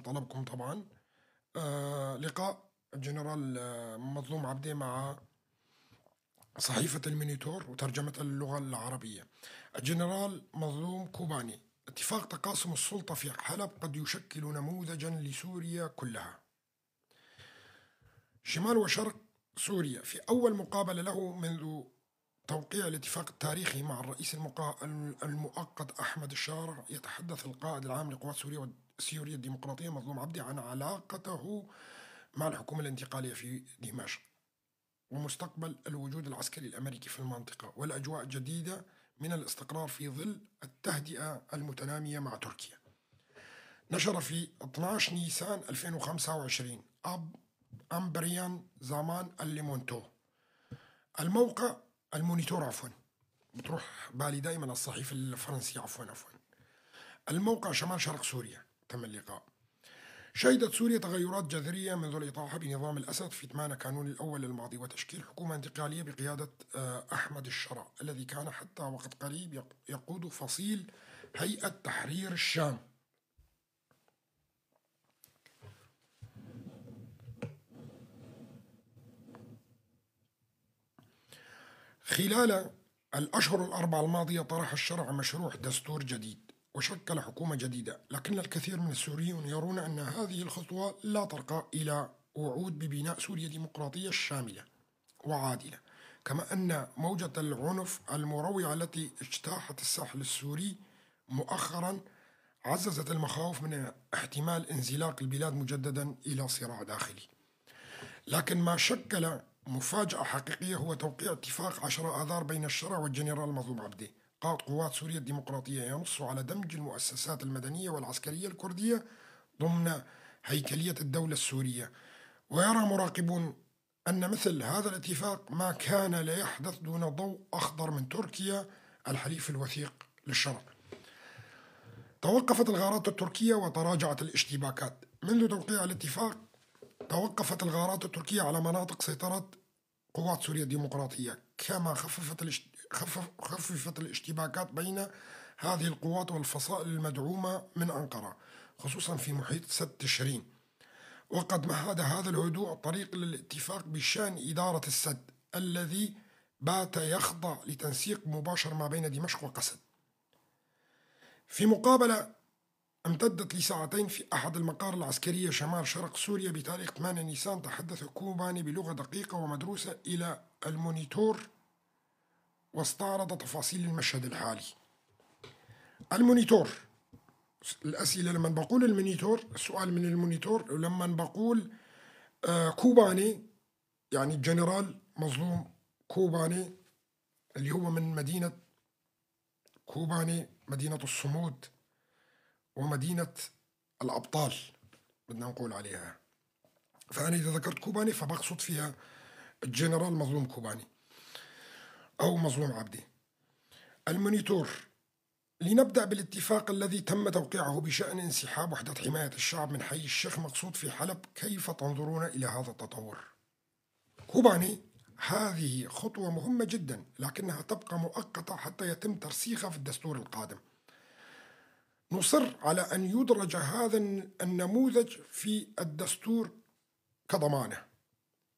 بطلبكم طبعا. لقاء الجنرال مظلوم عبدي مع صحيفة المونيتور وترجمتها للغة العربية. الجنرال مظلوم كوباني: اتفاق تقاسم السلطة في حلب قد يشكل نموذجا لسوريا كلها. شمال وشرق سوريا. في أول مقابلة له منذ توقيع الاتفاق التاريخي مع الرئيس المؤقت أحمد الشارع، يتحدث القائد العام لقوات سوريا الديمقراطية مظلوم عبدي عن علاقته مع الحكومة الانتقالية في دمشق ومستقبل الوجود العسكري الأمريكي في المنطقة والأجواء الجديدة من الاستقرار في ظل التهدئة المتنامية مع تركيا. نشر في 12 نيسان 2025 أمبريان زمان الليمونتو الموقع المونيتور، عفوا بتروح بالي دائما الصحيفة الفرنسية، عفوا الموقع شمال شرق سوريا. تم اللقاء. شهدت سوريا تغيرات جذرية منذ الإطاحة بنظام الأسد في 8 كانون الأول الماضي وتشكيل حكومة انتقالية بقيادة أحمد الشرع الذي كان حتى وقت قريب يقود فصيل هيئة تحرير الشام. خلال الأشهر الأربعة الماضية طرح الشرع مشروع دستور جديد وشكل حكومة جديدة، لكن الكثير من السوريون يرون أن هذه الخطوة لا ترقى إلى وعود ببناء سوريا ديمقراطية شاملة وعادلة، كما أن موجة العنف المروعة التي اجتاحت الساحل السوري مؤخرا عززت المخاوف من احتمال انزلاق البلاد مجددا إلى صراع داخلي. لكن ما شكل مفاجأة حقيقية هو توقيع اتفاق 10 آذار بين الشرع والجنرال مظلوم عبدي قائد قوات سوريا الديمقراطية، ينص على دمج المؤسسات المدنية والعسكرية الكردية ضمن هيكلية الدولة السورية. ويرى مراقبون أن مثل هذا الاتفاق ما كان ليحدث دون ضوء أخضر من تركيا الحليف الوثيق للشرع. توقفت الغارات التركية وتراجعت الاشتباكات. منذ توقيع الاتفاق توقفت الغارات التركية على مناطق سيطرة قوات سوريا الديمقراطية، كما خففت الاشتباكات بين هذه القوات والفصائل المدعومة من أنقرة، خصوصا في محيط سد تشرين. وقد مهد هذا الهدوء الطريق للاتفاق بشأن إدارة السد الذي بات يخضع لتنسيق مباشر ما بين دمشق وقسد. في مقابلة امتدت لساعتين في أحد المقار العسكرية شمال شرق سوريا بتاريخ 8 نيسان، تحدث كوباني بلغة دقيقة ومدروسة إلى المونيتور واستعرض تفاصيل المشهد الحالي. المونيتور، الأسئلة لما بقول المونيتور، السؤال من المونيتور، ولما بقول كوباني يعني الجنرال مظلوم كوباني اللي هو من مدينة كوباني، مدينة الصمود ومدينة الأبطال بدنا نقول عليها. فأنا إذا ذكرت كوباني فبقصد فيها الجنرال مظلوم كوباني أو مظلوم عبدي. المونيتور: لنبدأ بالاتفاق الذي تم توقيعه بشأن انسحاب وحدة حماية الشعب من حي الشيخ مقصود في حلب، كيف تنظرون إلى هذا التطور؟ كوباني: هذه خطوة مهمة جدا، لكنها تبقى مؤقتة حتى يتم ترسيخها في الدستور القادم. نصر على أن يدرج هذا النموذج في الدستور كضمانة،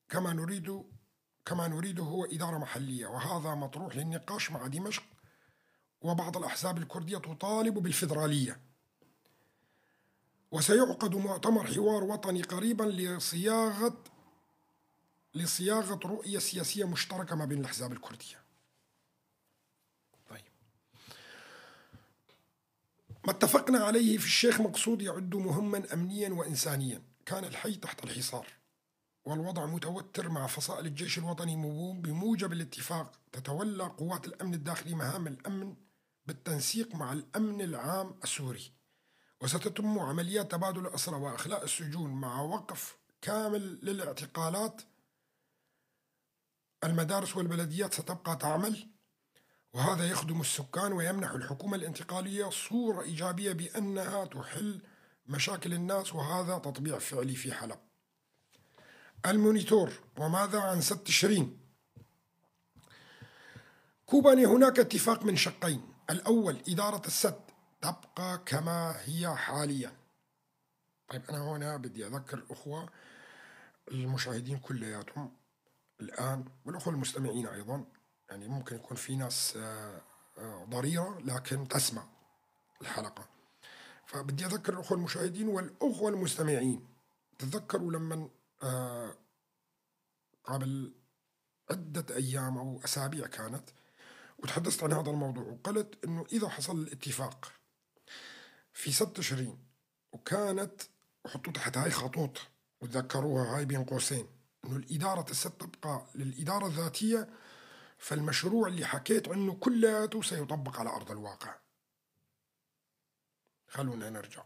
كما نريده هو إدارة محلية، وهذا مطروح للنقاش مع دمشق، وبعض الأحزاب الكردية تطالب بالفيدرالية. وسيعقد مؤتمر حوار وطني قريبا لصياغة رؤية سياسية مشتركة ما بين الأحزاب الكردية. طيب، ما اتفقنا عليه في الشيخ مقصود يعد مهما أمنيا وإنسانيا. كان الحي تحت الحصار والوضع متوتر مع فصائل الجيش الوطني. بموجب الاتفاق تتولى قوات الأمن الداخلي مهام الأمن بالتنسيق مع الأمن العام السوري، وستتم عمليات تبادل الأسرى وإخلاء السجون مع وقف كامل للاعتقالات. المدارس والبلديات ستبقى تعمل، وهذا يخدم السكان ويمنح الحكومة الانتقالية صورة إيجابية بأنها تحل مشاكل الناس، وهذا تطبيع فعلي في حلب. المونيتور: وماذا عن سد تشرين؟ كوباني: هناك اتفاق من شقين. الأول، إدارة السد تبقى كما هي حاليا، طيب أنا هنا بدي أذكر الأخوة المشاهدين كلياتهم الآن والأخوة المستمعين أيضا، يعني ممكن يكون في ناس ضريرة لكن تسمع الحلقة، فبدي أذكر الأخوة المشاهدين والأخوة المستمعين، تذكروا لما قبل عدة أيام أو أسابيع كانت وتحدثت عن هذا الموضوع وقلت أنه إذا حصل الاتفاق في 6 تشرين وكانت، وحطوا تحت هاي خطوط وتذكروها هاي بين قوسين، أنه الإدارة الست تبقى للإدارة الذاتية، فالمشروع اللي حكيت عنه كلياته سيطبق على أرض الواقع. خلونا نرجع.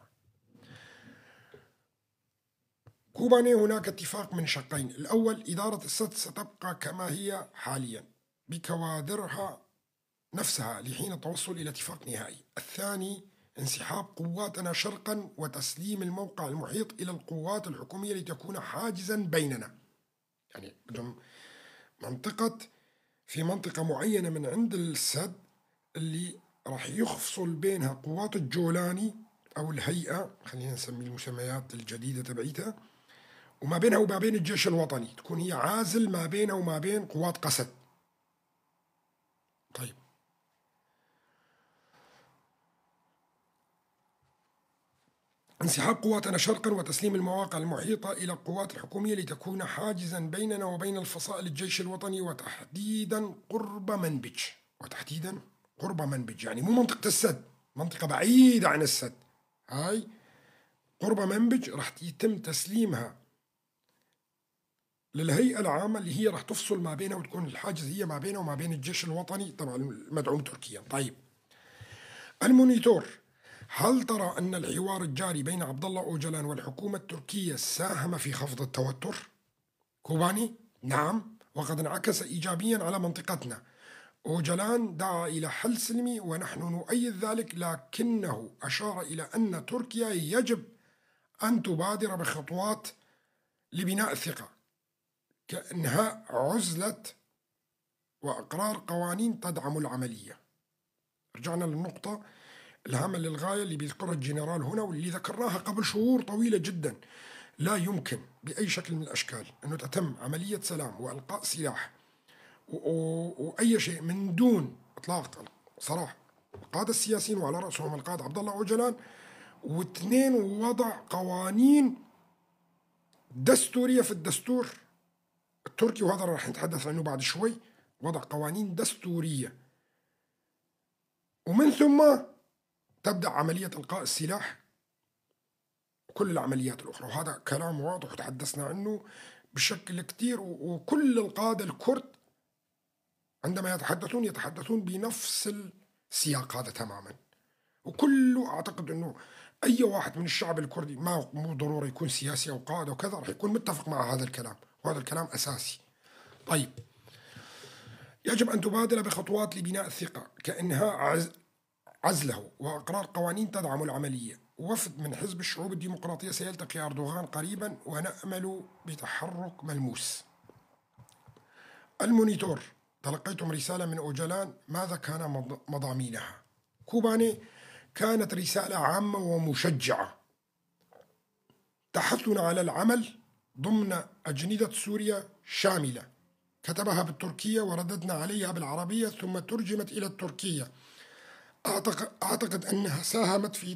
كوباني هناك اتفاق من شقين، الأول إدارة السد ستبقى كما هي حاليا بكوادرها نفسها لحين التوصل إلى اتفاق نهائي. الثاني انسحاب قواتنا شرقا وتسليم الموقع المحيط إلى القوات الحكومية لتكون حاجزا بيننا. يعني بدهم منطقة، في منطقة معينة من عند السد اللي راح يفصل بينها قوات الجولاني أو الهيئة، خلينا نسمي المسميات الجديدة تبعيتها، وما بينها وما بين الجيش الوطني، تكون هي عازل ما بينها وما بين قوات قسد. طيب انسحاب قواتنا شرقا وتسليم المواقع المحيطة إلى القوات الحكومية لتكون حاجزا بيننا وبين الفصائل الجيش الوطني، وتحديدا قرب منبج. وتحديدا قرب منبج، يعني مو منطقة السد، منطقة بعيدة عن السد. هاي قرب منبج راح يتم تسليمها للهيئة العامة اللي هي راح تفصل ما بينها وتكون الحاجز هي ما بينها وما بين الجيش الوطني طبعا المدعوم تركيا. طيب المونيتور، هل ترى أن الحوار الجاري بين عبد الله أوجلان والحكومة التركية ساهم في خفض التوتر؟ كوباني، نعم، وقد انعكس إيجابيا على منطقتنا. أوجلان دعا إلى حل سلمي ونحن نؤيد ذلك، لكنه أشار إلى أن تركيا يجب أن تبادر بخطوات لبناء الثقة كإنهاء عزلة وإقرار قوانين تدعم العملية. رجعنا للنقطة الهامة للغاية اللي بيذكرها الجنرال هنا واللي ذكرناها قبل شهور طويلة جدا. لا يمكن بأي شكل من الأشكال أنه تتم عملية سلام وإلقاء سلاح وأي شيء من دون إطلاق سراح القادة السياسيين وعلى رأسهم القائد عبد الله أوجلان، واثنين وضع قوانين دستورية في الدستور التركي، وهذا راح نتحدث عنه بعد شوي. وضع قوانين دستورية ومن ثم تبدأ عملية إلقاء السلاح وكل العمليات الأخرى. وهذا كلام واضح وتحدثنا عنه بشكل كتير، وكل القادة الكرد عندما يتحدثون يتحدثون بنفس السياق هذا تماما. وكله أعتقد أنه أي واحد من الشعب الكردي، ما مو ضروري يكون سياسي أو قائد أو كذا، راح يكون متفق مع هذا الكلام، وهذا الكلام أساسي. طيب يجب أن تبادر بخطوات لبناء الثقة كإنهاء عزله وإقرار قوانين تدعم العملية. وفد من حزب الشعوب الديمقراطية سيلتقي أردوغان قريبا ونأمل بتحرك ملموس. المونيتور، تلقيتم رسالة من أوجلان، ماذا كان مضامينها؟ كوباني، كانت رسالة عامة ومشجعة تحثنا على العمل ضمن أجندة سوريا شاملة. كتبها بالتركية ورددنا عليها بالعربية ثم ترجمت إلى التركية. أعتقد أنها ساهمت في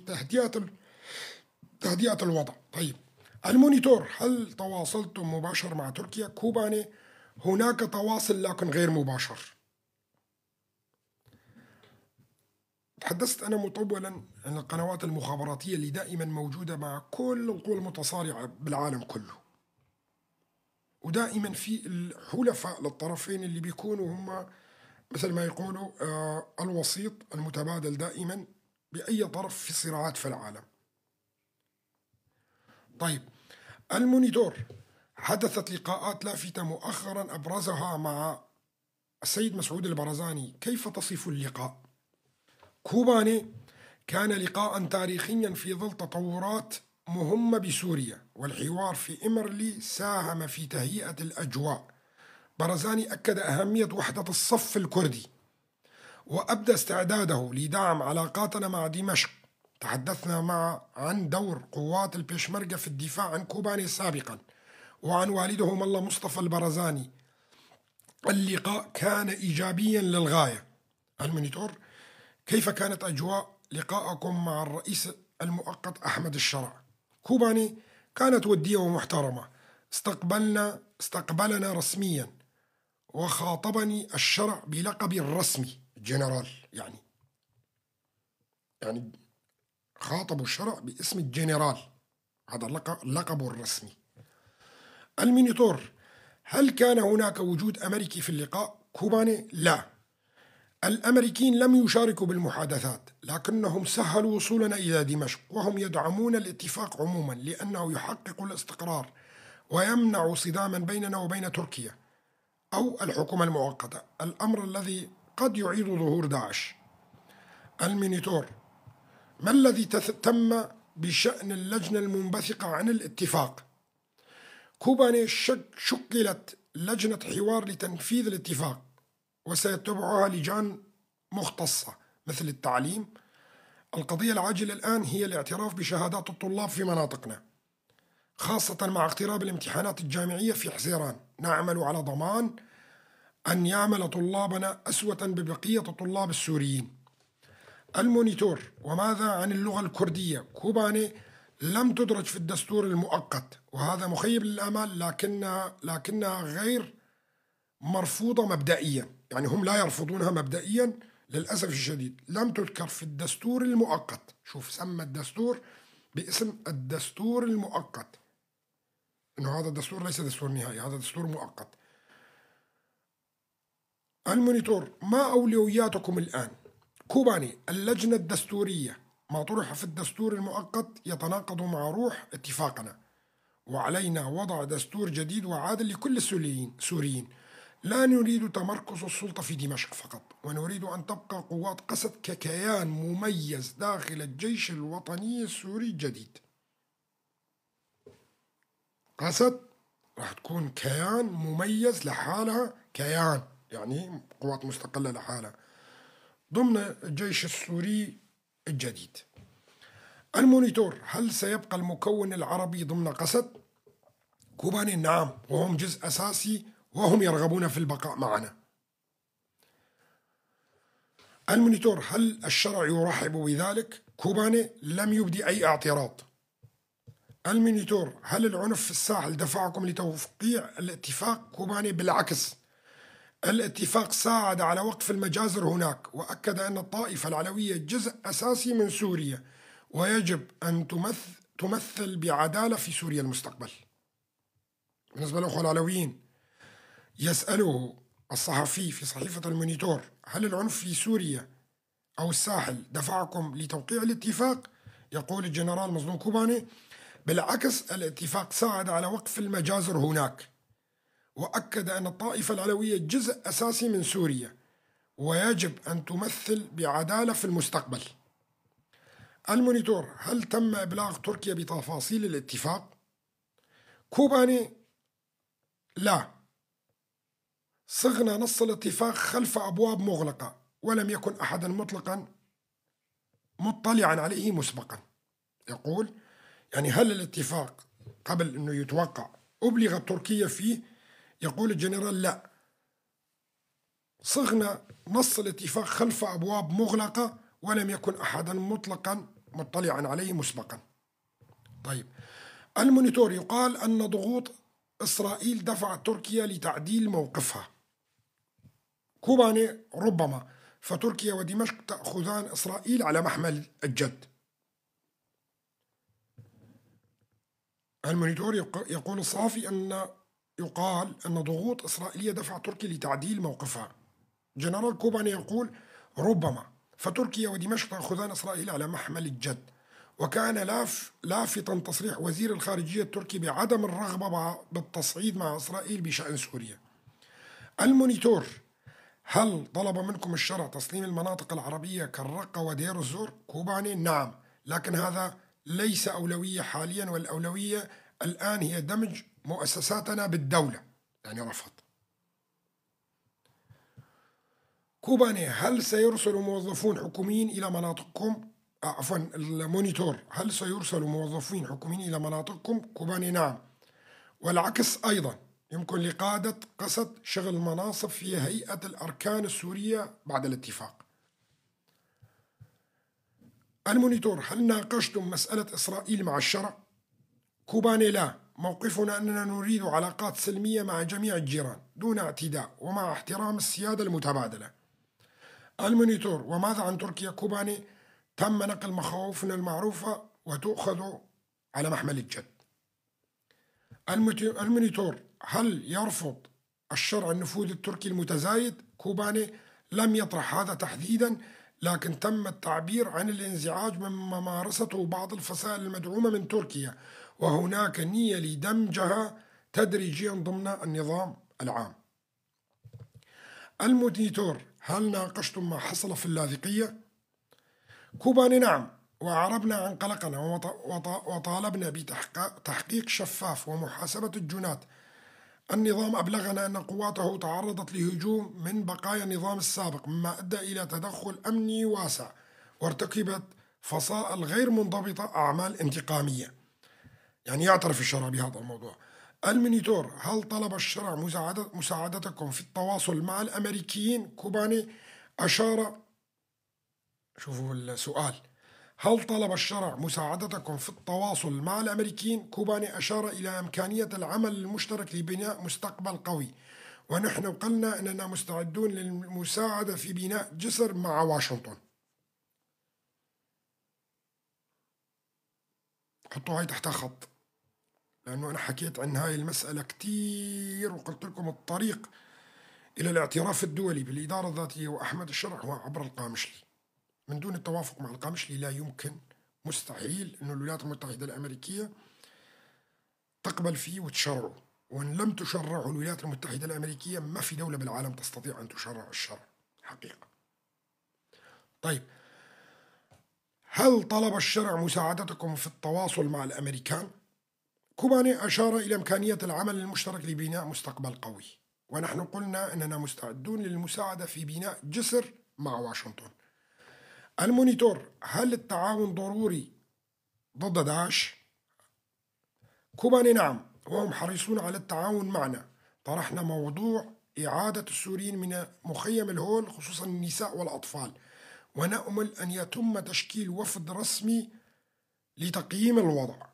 تهدئة الوضع. طيب المونيتور، هل تواصلتم مباشر مع تركيا؟ كوباني، هناك تواصل لكن غير مباشر. تحدثت أنا مطولا عن القنوات المخابراتية اللي دائما موجودة مع كل القوى المتصارعة بالعالم كله، ودائما في الحلفاء للطرفين اللي بيكونوا هم مثل ما يقولوا الوسيط المتبادل دائما بأي طرف في صراعات في العالم. طيب المونيتور، حدثت لقاءات لافتة مؤخرا أبرزها مع السيد مسعود البرزاني، كيف تصف اللقاء؟ كوباني، كان لقاء تاريخيا في ظل تطورات مهمة بسوريا، والحوار في إمرلي ساهم في تهيئة الأجواء. برزاني أكد أهمية وحدة الصف الكردي وأبدى استعداده لدعم علاقاتنا مع دمشق. تحدثنا عن دور قوات البيشمركة في الدفاع عن كوباني سابقا، وعن والده ملا مصطفى البرزاني. اللقاء كان إيجابيا للغاية. المونيتور: كيف كانت أجواء لقائكم مع الرئيس المؤقت أحمد الشرع؟ كوباني: كانت ودية ومحترمة، استقبلنا رسميا، وخاطبني الشرع بلقبي الرسمي جنرال، يعني خاطبوا الشرع باسم الجنرال، هذا لقبه الرسمي. المونيتور: هل كان هناك وجود أمريكي في اللقاء؟ كوباني: لا، الأمريكيين لم يشاركوا بالمحادثات، لكنهم سهلوا وصولنا إلى دمشق، وهم يدعمون الاتفاق عموما لأنه يحقق الاستقرار ويمنع صداما بيننا وبين تركيا أو الحكومة المؤقتة، الأمر الذي قد يعيد ظهور داعش. المونيتور: ما الذي تم بشأن اللجنة المنبثقة عن الاتفاق؟ كوباني: شكلت لجنة حوار لتنفيذ الاتفاق، وسيتبعها لجان مختصة مثل التعليم. القضية العاجلة الآن هي الاعتراف بشهادات الطلاب في مناطقنا، خاصة مع اقتراب الامتحانات الجامعية في حزيران. نعمل على ضمان أن يعمل طلابنا أسوة ببقية الطلاب السوريين. المونيتور: وماذا عن اللغة الكردية؟ كوباني: لم تدرج في الدستور المؤقت، وهذا مخيب للآمال، لكنها غير مرفوضة مبدئيا، يعني هم لا يرفضونها مبدئيا للأسف الشديد. لم تذكر في الدستور المؤقت. شوف، سمى الدستور باسم الدستور المؤقت، إنه هذا الدستور ليس دستور نهائي، هذا دستور مؤقت. المونيتور: ما أولوياتكم الآن؟ كوباني: اللجنة الدستورية، ما طرح في الدستور المؤقت يتناقض مع روح اتفاقنا، وعلينا وضع دستور جديد وعادل لكل السوريين. لا نريد تمركز السلطة في دمشق فقط، ونريد أن تبقى قوات قسد ككيان مميز داخل الجيش الوطني السوري الجديد. قسد راح تكون كيان مميز لحالها، كيان يعني قوات مستقلة لحالها ضمن الجيش السوري الجديد. المونيتور: هل سيبقى المكون العربي ضمن قسد؟ كوباني: نعم، وهم جزء أساسي وهم يرغبون في البقاء معنا. المونيتور: هل الشرع يرحب بذلك؟ كوباني: لم يبدي أي اعتراض. المونيتور: هل العنف في الساحل دفعكم لتوقيع الاتفاق؟ كوباني: بالعكس، الاتفاق ساعد على وقف المجازر هناك، وأكد أن الطائفة العلوية جزء أساسي من سوريا، ويجب أن تمثل بعدالة في سوريا المستقبل. بالنسبة للأخوة العلويين، يسأله الصحفي في صحيفة المونيتور: هل العنف في سوريا أو الساحل دفعكم لتوقيع الاتفاق؟ يقول الجنرال مظلوم كوباني: بالعكس، الاتفاق ساعد على وقف المجازر هناك، وأكد أن الطائفة العلوية جزء أساسي من سوريا، ويجب أن تمثل بعدالة في المستقبل. المونيتور: هل تم إبلاغ تركيا بتفاصيل الاتفاق؟ كوباني: لا، صغنا نص الاتفاق خلف أبواب مغلقة، ولم يكن أحدا مطلقا مطلعا عليه مسبقا. يقول يعني هل الاتفاق قبل أنه يتوقع أبلغت تركيا فيه؟ يقول الجنرال: لا، صغنا نص الاتفاق خلف أبواب مغلقة، ولم يكن أحدا مطلقا مطلعا عليه مسبقا. طيب، المونيتور: يقال أن ضغوط إسرائيل دفعت تركيا لتعديل موقفها. كوباني: ربما، فتركيا ودمشق تأخذان إسرائيل على محمل الجد. المونيتور: يقول الصحفي أن يقال أن ضغوط إسرائيلية دفعت تركيا لتعديل موقفها. جنرال كوباني يقول: ربما، فتركيا ودمشق تأخذان إسرائيل على محمل الجد. وكان لافتا تصريح وزير الخارجية التركي بعدم الرغبة بالتصعيد مع إسرائيل بشأن سوريا. المونيتور: هل طلب منكم الشرع تسليم المناطق العربية كالرقة ودير الزور؟ كوباني: نعم، لكن هذا ليس أولوية حاليا، والأولوية الآن هي دمج مؤسساتنا بالدولة، يعني رفض. كوباني: هل سيرسل موظفون حكوميين إلى مناطقكم؟ عفوا المونيتور، هل سيرسل موظفين حكوميين إلى مناطقكم؟ كوباني نعم، والعكس أيضا، يمكن لقادة قسد شغل مناصب في هيئة الأركان السورية بعد الاتفاق. المونيتور، هل ناقشتم مسألة إسرائيل مع الشرع؟ كوباني لا، موقفنا أننا نريد علاقات سلمية مع جميع الجيران دون اعتداء ومع احترام السيادة المتبادلة. المونيتور، وماذا عن تركيا؟ كوباني تم نقل مخاوفنا المعروفة وتؤخذ على محمل الجد. المونيتور، هل يرفض الشرع النفوذ التركي المتزايد؟ كوباني لم يطرح هذا تحديدا، لكن تم التعبير عن الانزعاج من ممارسته بعض الفصائل المدعومة من تركيا، وهناك نية لدمجها تدريجيا ضمن النظام العام. المونيتور، هل ناقشتم ما حصل في اللاذقية؟ كوباني نعم، وأعربنا عن قلقنا وطالبنا بتحقيق شفاف ومحاسبة الجنات. النظام أبلغنا أن قواته تعرضت لهجوم من بقايا النظام السابق، مما أدى إلى تدخل أمني واسع، وارتكبت فصائل غير منضبطة أعمال انتقامية. يعني يعترف الشرع بهذا الموضوع. المونيتور، هل طلب الشرع مساعدتكم في التواصل مع الأمريكيين؟ كوباني أشار، شوفوا السؤال، هل طلب الشرع مساعدتكم في التواصل مع الأمريكيين؟ كوباني أشار إلى إمكانية العمل المشترك لبناء مستقبل قوي، ونحن قلنا أننا مستعدون للمساعدة في بناء جسر مع واشنطن. حطوا هاي تحت خط، لأنه أنا حكيت عن هاي المسألة كتير وقلت لكم الطريق إلى الاعتراف الدولي بالإدارة الذاتية وأحمد الشرع هو عبر القامشلي. من دون التوافق مع القامشلي لا يمكن، مستحيل أن الولايات المتحدة الأمريكية تقبل فيه وتشرعه، وإن لم تشرعه الولايات المتحدة الأمريكية ما في دولة بالعالم تستطيع أن تشرع الشرع حقيقة. طيب، هل طلب الشرع مساعدتكم في التواصل مع الأمريكان؟ كوباني أشار إلى إمكانية العمل المشترك لبناء مستقبل قوي، ونحن قلنا أننا مستعدون للمساعدة في بناء جسر مع واشنطن. المونيتور، هل التعاون ضروري ضد داعش؟ كوباني نعم، وهم حريصون على التعاون معنا. طرحنا موضوع إعادة السوريين من مخيم الهول، خصوصا النساء والأطفال، ونأمل أن يتم تشكيل وفد رسمي لتقييم الوضع.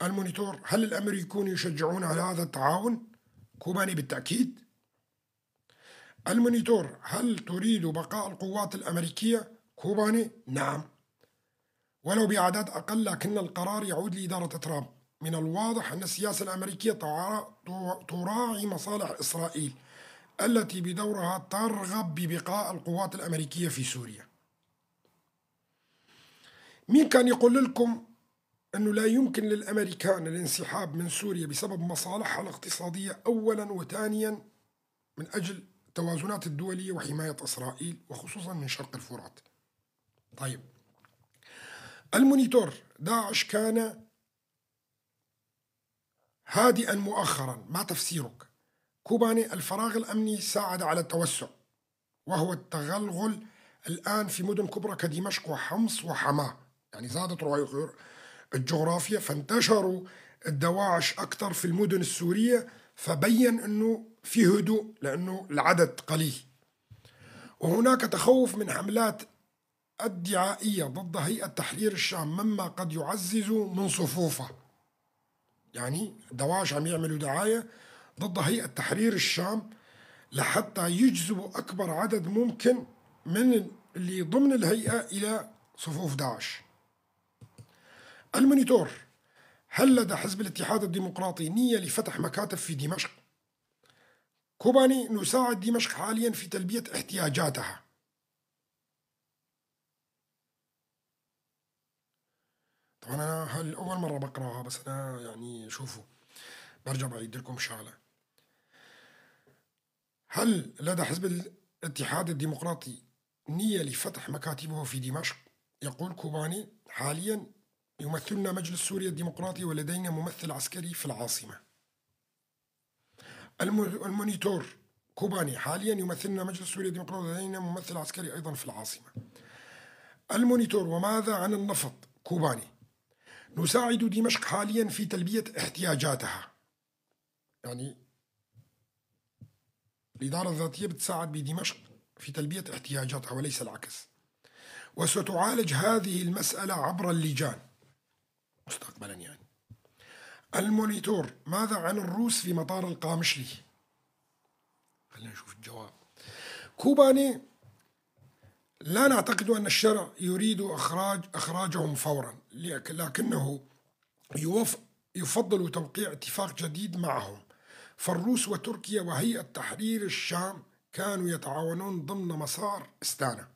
المونيتور، هل الأمريكون يشجعون على هذا التعاون؟ كوباني بالتأكيد. المونيتور، هل تريد بقاء القوات الأمريكية؟ كوباني نعم، ولو بأعداد أقل، لكن القرار يعود لإدارة ترامب. من الواضح أن السياسة الأمريكية تراعي مصالح إسرائيل التي بدورها ترغب ببقاء القوات الأمريكية في سوريا. مين كان يقول لكم أنه لا يمكن للأمريكان الانسحاب من سوريا بسبب مصالحها الاقتصادية أولا، وثانيا من أجل التوازنات الدولية وحماية إسرائيل وخصوصا من شرق الفرات؟ طيب، المونيتور، داعش كان هادئا مؤخرا، ما تفسيرك؟ كوباني، الفراغ الأمني ساعد على التوسع، وهو التغلغل الآن في مدن كبرى كدمشق وحمص وحماة، يعني زادت الجغرافيا فانتشروا الدواعش أكثر في المدن السورية، فبين أنه في هدوء لأنه العدد قليل. وهناك تخوف من حملات الدعائية ضد هيئة تحرير الشام مما قد يعزز من صفوفه. يعني الدواعش عم يعملوا دعاية ضد هيئة تحرير الشام لحتى يجذبوا أكبر عدد ممكن من اللي ضمن الهيئة إلى صفوف داعش. المونيتور، هل لدى حزب الاتحاد الديمقراطي نية لفتح مكاتب في دمشق؟ كوباني، نساعد دمشق حاليا في تلبية احتياجاتها. طبعا أنا أول مرة بقرأها، بس أنا يعني شوفوا برجع بعيد لكم شغلة. هل لدى حزب الاتحاد الديمقراطي نية لفتح مكاتبه في دمشق؟ يقول كوباني، حاليا يمثلنا مجلس سوريا الديمقراطي ولدينا ممثل عسكري في العاصمة. المونيتور، كوباني، حاليا يمثلنا مجلس سوريا الديمقراطي ولدينا ممثل عسكري أيضا في العاصمة. المونيتور: وماذا عن النفط؟ كوباني: نساعد دمشق حاليا في تلبية احتياجاتها. يعني الإدارة الذاتية بتساعد بدمشق في تلبية احتياجاتها وليس العكس، وستعالج هذه المسألة عبر اللجان مستقبلا. يعني المونيتور: ماذا عن الروس في مطار القامشلي؟ خلينا نشوف الجواب. كوباني: لا نعتقد أن الشرع يريد إخراجهم فورا، لكنه يفضل توقيع اتفاق جديد معهم، فالروس وتركيا وهيئة تحرير الشام كانوا يتعاونون ضمن مسار استانا.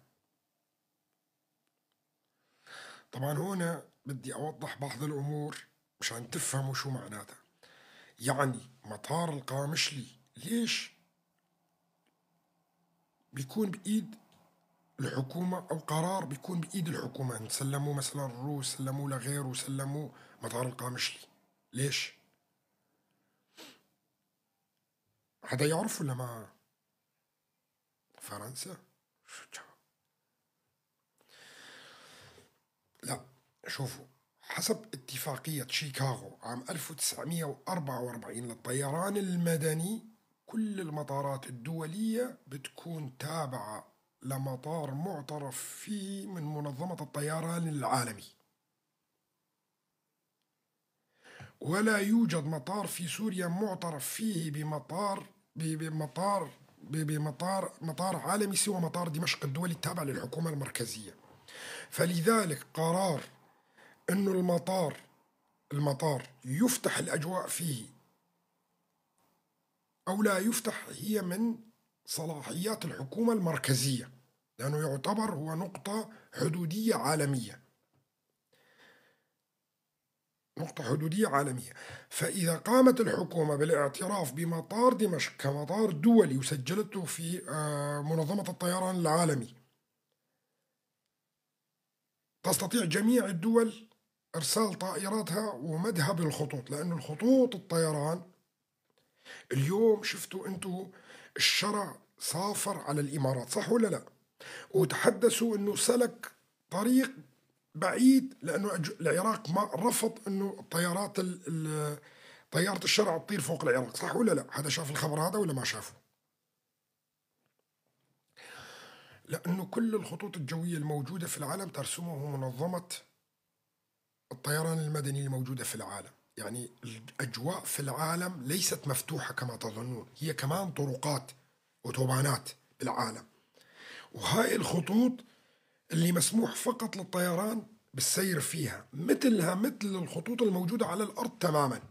طبعا هنا بدي أوضح بعض الأمور مشان تفهموا شو معناتها. يعني مطار القامشلي ليش بيكون بإيد الحكومة، أو قرار بيكون بإيد الحكومة، سلموه مثلا الروس، سلموه لغيره، سلموه مطار القامشلي، ليش؟ حدا يعرف ولا ما؟ فرنسا؟ شو الجواب؟ لا شوفوا، حسب اتفاقية شيكاغو عام 1944 للطيران المدني، كل المطارات الدولية بتكون تابعة لمطار معترف فيه من منظمة الطيران العالمي، ولا يوجد مطار في سوريا معترف فيه بمطار بمطار بمطار مطار عالمي سوى مطار دمشق الدولي التابع للحكومة المركزية. فلذلك قرار انه المطار يفتح الاجواء فيه او لا يفتح هي من صلاحيات الحكومة المركزية، لأنه يعتبر هو نقطة حدودية عالمية، نقطة حدودية عالمية. فإذا قامت الحكومة بالاعتراف بمطار دمشق كمطار دولي وسجلته في منظمة الطيران العالمي، تستطيع جميع الدول إرسال طائراتها ومدها بالخطوط، لأن الخطوط الطيران اليوم شفتوا أنتوا الشرع سافر على الإمارات، صح ولا لا؟ وتحدثوا أنه سلك طريق بعيد، لأنه العراق ما رفض أنه الطيارات طيارة الشرع تطير فوق العراق، صح ولا لا؟ حدا شاف الخبر هذا ولا ما شافه؟ لأنه كل الخطوط الجوية الموجودة في العالم ترسمه منظمة الطيران المدني الموجودة في العالم. يعني الأجواء في العالم ليست مفتوحة كما تظنون، هي كمان طرقات وتوبانات بالعالم، وهاي الخطوط اللي مسموح فقط للطيران بالسير فيها مثلها مثل الخطوط الموجودة على الأرض تماما،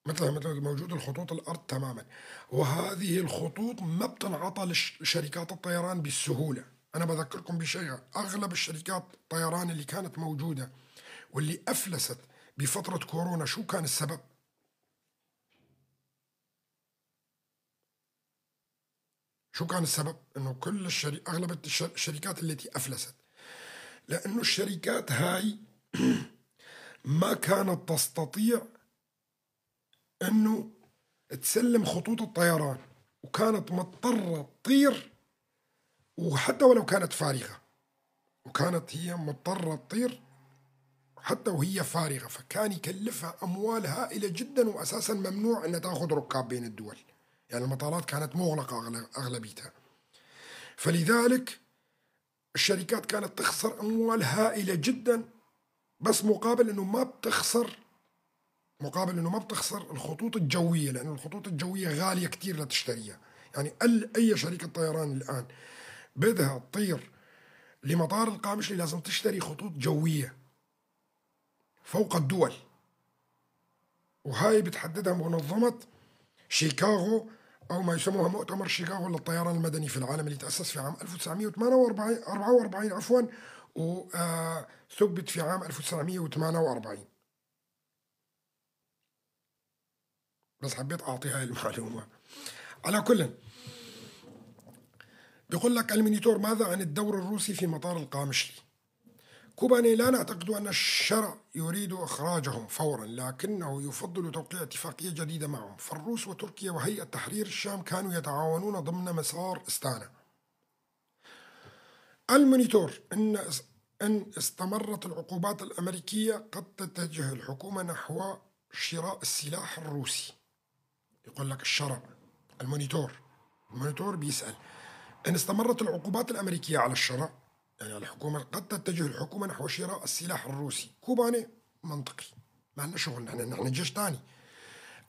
مثلها مثل موجود الخطوط الأرض تماما. وهذه الخطوط ما بتنعطى لشركات الطيران بالسهولة. أنا بذكركم بشيء، أغلب الشركات الطيران اللي كانت موجودة واللي أفلست بفترة كورونا شو كان السبب؟ شو كان السبب؟ إنه كل أغلب الشركات التي أفلست، لأنه الشركات هاي ما كانت تستطيع إنه تسلم خطوط الطيران، وكانت مضطرة تطير وحتى ولو كانت فارغة، وكانت هي مضطرة تطير حتى وهي فارغة، فكان يكلفها أموال هائلة جدا، وأساسا ممنوع أن تأخذ ركاب بين الدول، يعني المطارات كانت مغلقة أغلبيتها. فلذلك الشركات كانت تخسر أموال هائلة جدا، بس مقابل أنه ما بتخسر، مقابل أنه ما بتخسر الخطوط الجوية، لأن الخطوط الجوية غالية كتير لتشتريها. يعني أي شركة طيران الآن بدها تطير لمطار القامشلي لازم تشتري خطوط جوية فوق الدول، وهاي بتحددها منظمة شيكاغو أو ما يسموها مؤتمر شيكاغو للطيران المدني في العالم، اللي تأسس في عام 1944 عفوا، وثبت في عام 1948. بس حبيت أعطي هاي المعلومة. على كل، بيقول لك المينيتور: ماذا عن الدور الروسي في مطار القامشلي؟ كوباني: لا نعتقد أن الشرع يريد إخراجهم فورا، لكنه يفضل توقيع اتفاقية جديدة معهم، فالروس وتركيا وهيئة تحرير الشام كانوا يتعاونون ضمن مسار استانا. المونيتور: إن استمرت العقوبات الأمريكية قد تتجه الحكومة نحو شراء السلاح الروسي. يقول لك الشرع، المونيتور بيسأل إن استمرت العقوبات الأمريكية على الشرع، يعني على الحكومة، قد تتجه الحكومة نحو شراء السلاح الروسي. كوباني منطقي، ما لنا شغل نحن جيش ثاني.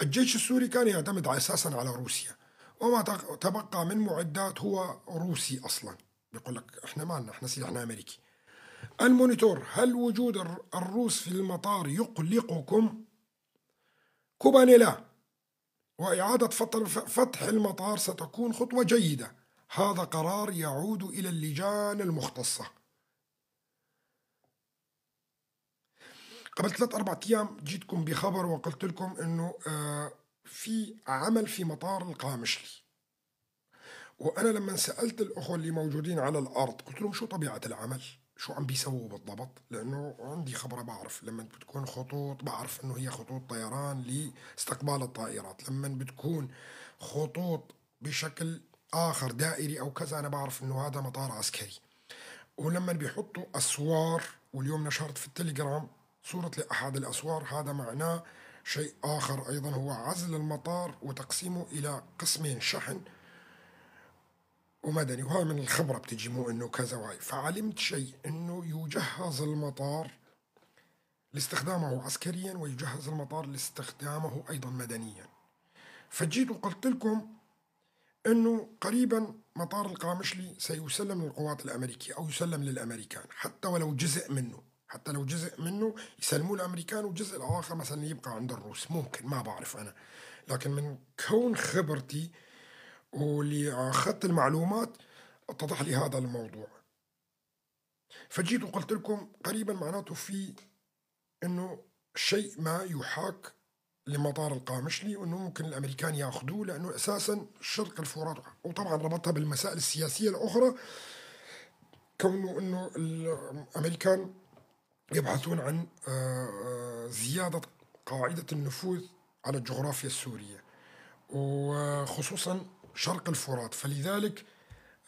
الجيش السوري كان يعتمد أساسا على روسيا، وما تبقى من معدات هو روسي أصلا. بيقول لك احنا مالنا، احنا سلاحنا أمريكي. المونيتور: هل وجود الروس في المطار يقلقكم؟ كوباني: لا، وإعادة فتح المطار ستكون خطوة جيدة، هذا قرار يعود إلى اللجان المختصة. قبل 3-4 أيام جيتكم بخبر وقلت لكم إنه في عمل في مطار القامشلي، وأنا لما سألت الأخوة اللي موجودين على الأرض قلت لهم شو طبيعة العمل، شو عم بيسووا بالضبط، لأنه عندي خبرة، بعرف لما بتكون خطوط بعرف إنه هي خطوط طيران لاستقبال الطائرات، لما بتكون خطوط بشكل آخر دائري أو كذا أنا بعرف إنه هذا مطار عسكري. ولما بيحطوا أسوار، واليوم نشرت في التليجرام صورة لأحد الأسوار، هذا معناه شيء آخر أيضا، هو عزل المطار وتقسيمه إلى قسمين، شحن ومدني، وهذا من الخبرة بتجي، مو إنه كذا وهاي. فعلمت شيء إنه يجهز المطار لاستخدامه عسكريا، ويجهز المطار لاستخدامه أيضا مدنيا. فجيت وقلت لكم إنه قريبا مطار القامشلي سيسلم للقوات الأمريكية أو يسلم للأمريكان، حتى ولو جزء منه، حتى لو جزء منه يسلموه الأمريكان، والجزء الآخر مثلا يبقى عند الروس، ممكن، ما بعرف أنا، لكن من كون خبرتي واللي أخذت المعلومات اتضح لي هذا الموضوع. فجيت وقلت لكم قريبا معناته في إنه شيء ما يحاك لمطار القامشلي، وإنه ممكن الأمريكان ياخذوه، لأنه أساسا شرق الفرات، وطبعا ربطها بالمسائل السياسية الأخرى، كونه إنه الأمريكان يبحثون عن زيادة قاعدة النفوذ على الجغرافيا السورية، وخصوصا شرق الفرات، فلذلك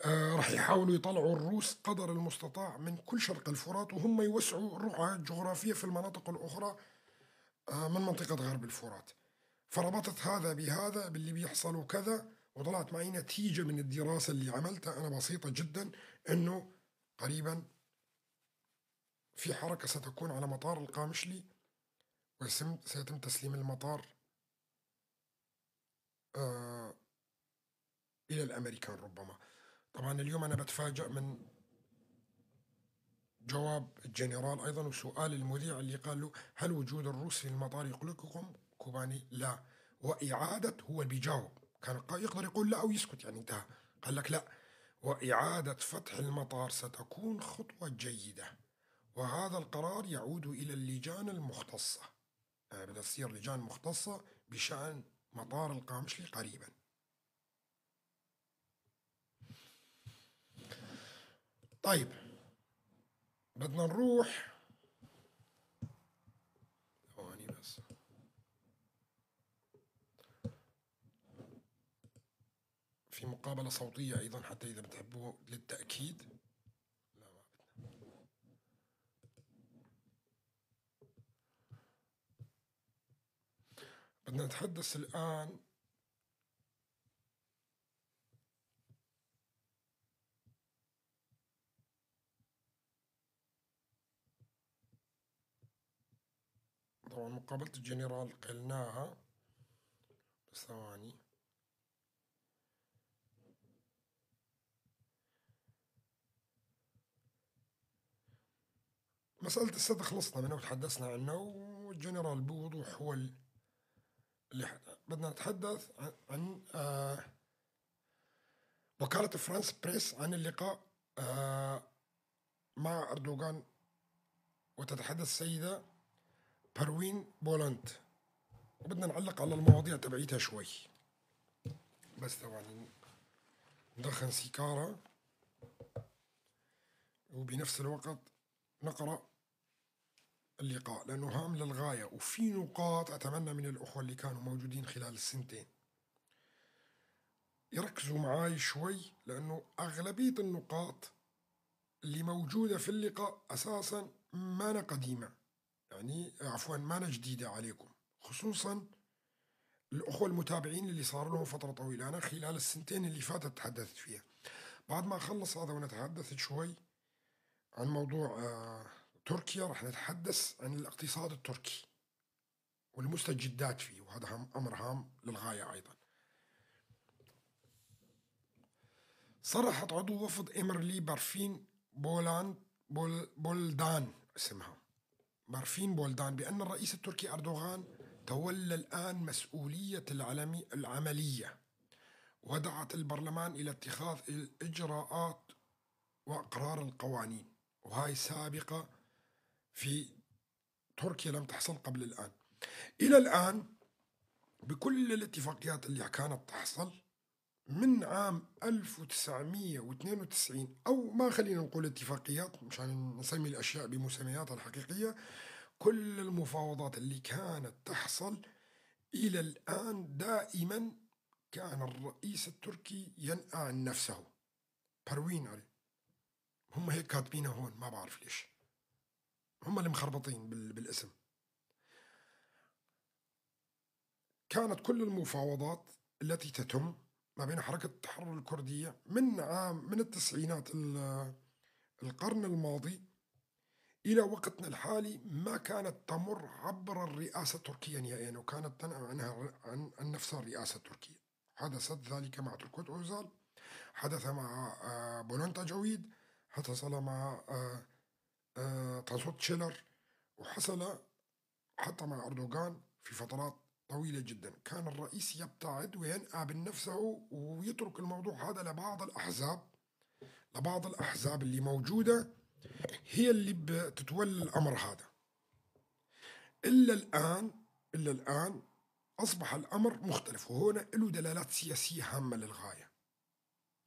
راح يحاولوا يطلعوا الروس قدر المستطاع من كل شرق الفرات، وهم يوسعوا الرقعة الجغرافية في المناطق الأخرى من منطقة غرب الفرات. فربطت هذا بهذا باللي بيحصل وكذا، وطلعت معي نتيجة من الدراسة اللي عملتها أنا بسيطة جدا، أنه قريبا في حركة ستكون على مطار القامشلي، وسيتم تسليم المطار إلى الأمريكان ربما. طبعا اليوم أنا بتفاجأ من جواب الجنرال أيضا وسؤال المذيع اللي قال له هل وجود الروس في المطار يقلقكم؟ كوباني لا، وإعادة، هو اللي بيجاوب، كان يقدر يقول لا أو يسكت يعني انتهى، قال لك لا، وإعادة فتح المطار ستكون خطوة جيدة، وهذا القرار يعود إلى اللجان المختصة، يعني بدها تصير لجان مختصة بشأن مطار القامشلي قريبا. طيب بدنا نروح ثواني بس، في مقابلة صوتية أيضا حتى إذا بتحبوا للتأكيد. لا ما بدنا. بدنا نتحدث الآن طبعا مقابلة الجنرال قلناها، بس ثواني. مسألة السد خلصنا منه وتحدثنا عنه، والجنرال بوضوح هو اللي بدنا نتحدث عن وكالة فرانس بريس عن اللقاء مع أردوغان، وتتحدث السيدة بروين بولنت، وبدنا نعلق على المواضيع تبعيتها شوي. بس ثواني ندخن سيكارة وبنفس الوقت نقرأ اللقاء لأنه هام للغاية، وفي نقاط أتمنى من الأخوة اللي كانوا موجودين خلال السنتين يركزوا معاي شوي، لأنه أغلبية النقاط اللي موجودة في اللقاء أساسا ما قديمة، يعني عفوا ما جديدة عليكم، خصوصا الأخوة المتابعين اللي صار لهم فترة طويلة. أنا خلال السنتين اللي فاتت تحدثت فيها. بعد ما أخلص هذا ونتحدث شوي عن موضوع تركيا، رح نتحدث عن الاقتصاد التركي والمستجدات فيه، وهذا أمر هام للغاية أيضا. صرحت عضو وفد إمرلي بارفين بولدان، اسمها بارفين بولدان، بأن الرئيس التركي أردوغان تولى الآن مسؤولية العملية، ودعت البرلمان إلى اتخاذ الإجراءات وإقرار القوانين، وهاي سابقة في تركيا لم تحصل قبل الآن. إلى الآن بكل الاتفاقيات اللي كانت تحصل من عام 1992، أو ما خلينا نقول اتفاقيات مشان نسمي الأشياء بمسمياتها الحقيقية، كل المفاوضات اللي كانت تحصل إلى الآن دائما كان الرئيس التركي ينأى عن نفسه. بروين علي، هم هيك كاتبينه هون، ما بعرف ليش هم اللي مخربطين بالاسم. كانت كل المفاوضات التي تتم ما بين حركة التحرر الكردية من التسعينات القرن الماضي إلى وقتنا الحالي ما كانت تمر عبر الرئاسة التركية نهائيا، وكانت تنأى عنها عن نفسها الرئاسة التركية. حدثت ذلك مع تركوت أوزال، حدث مع بولنت أجويد، حصل مع تاسوت شيلر، وحصل حتى مع أردوغان في فترات طويلة جدا. كان الرئيس يبتعد وينأى بنفسه ويترك الموضوع هذا لبعض الأحزاب اللي موجودة هي اللي بتتولى الأمر هذا. إلا الآن أصبح الأمر مختلف، وهنا له دلالات سياسية هامة للغاية،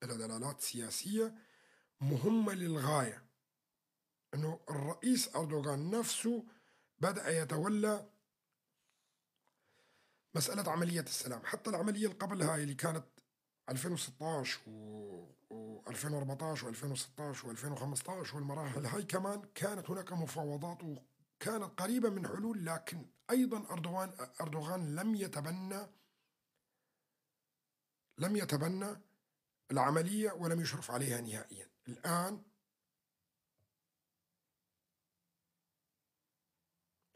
له دلالات سياسية مهمة للغاية، أنه الرئيس أردوغان نفسه بدأ يتولى مسألة عملية السلام. حتى العملية اللي قبلها اللي كانت 2016 و2014 و2016 و2015 والمراحل هاي كمان كانت هناك مفاوضات وكانت قريبة من حلول، لكن أيضا أردوغان لم يتبنى العملية ولم يشرف عليها نهائيا.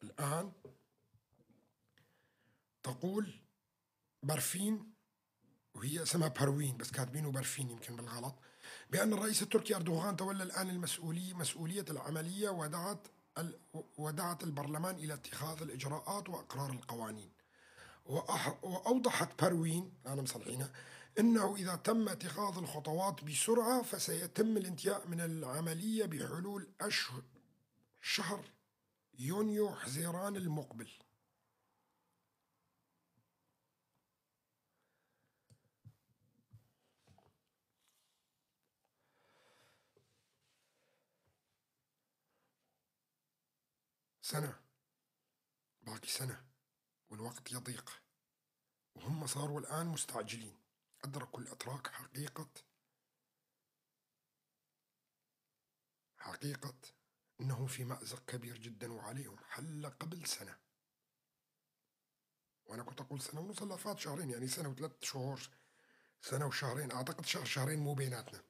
الآن تقول برفين، وهي اسمها بروين بس كاتبينه برفين يمكن بالغلط، بأن الرئيس التركي أردوغان تولى الآن مسؤولية العملية ودعت البرلمان إلى اتخاذ الإجراءات وإقرار القوانين. وأوضحت بروين، أنا مصلحينها، أنه إذا تم اتخاذ الخطوات بسرعة فسيتم الانتهاء من العملية بحلول شهر يونيو حزيران المقبل. سنة، باقي سنة والوقت يضيق، وهم صاروا الآن مستعجلين. أدركوا الأتراك حقيقة أنهم في مأزق كبير جدا وعليهم حل قبل سنة. وأنا كنت أقول سنة ونص، لا فات شهرين، يعني سنة وثلاث شهور، سنة وشهرين، أعتقد شهر شهرين مو بيناتنا،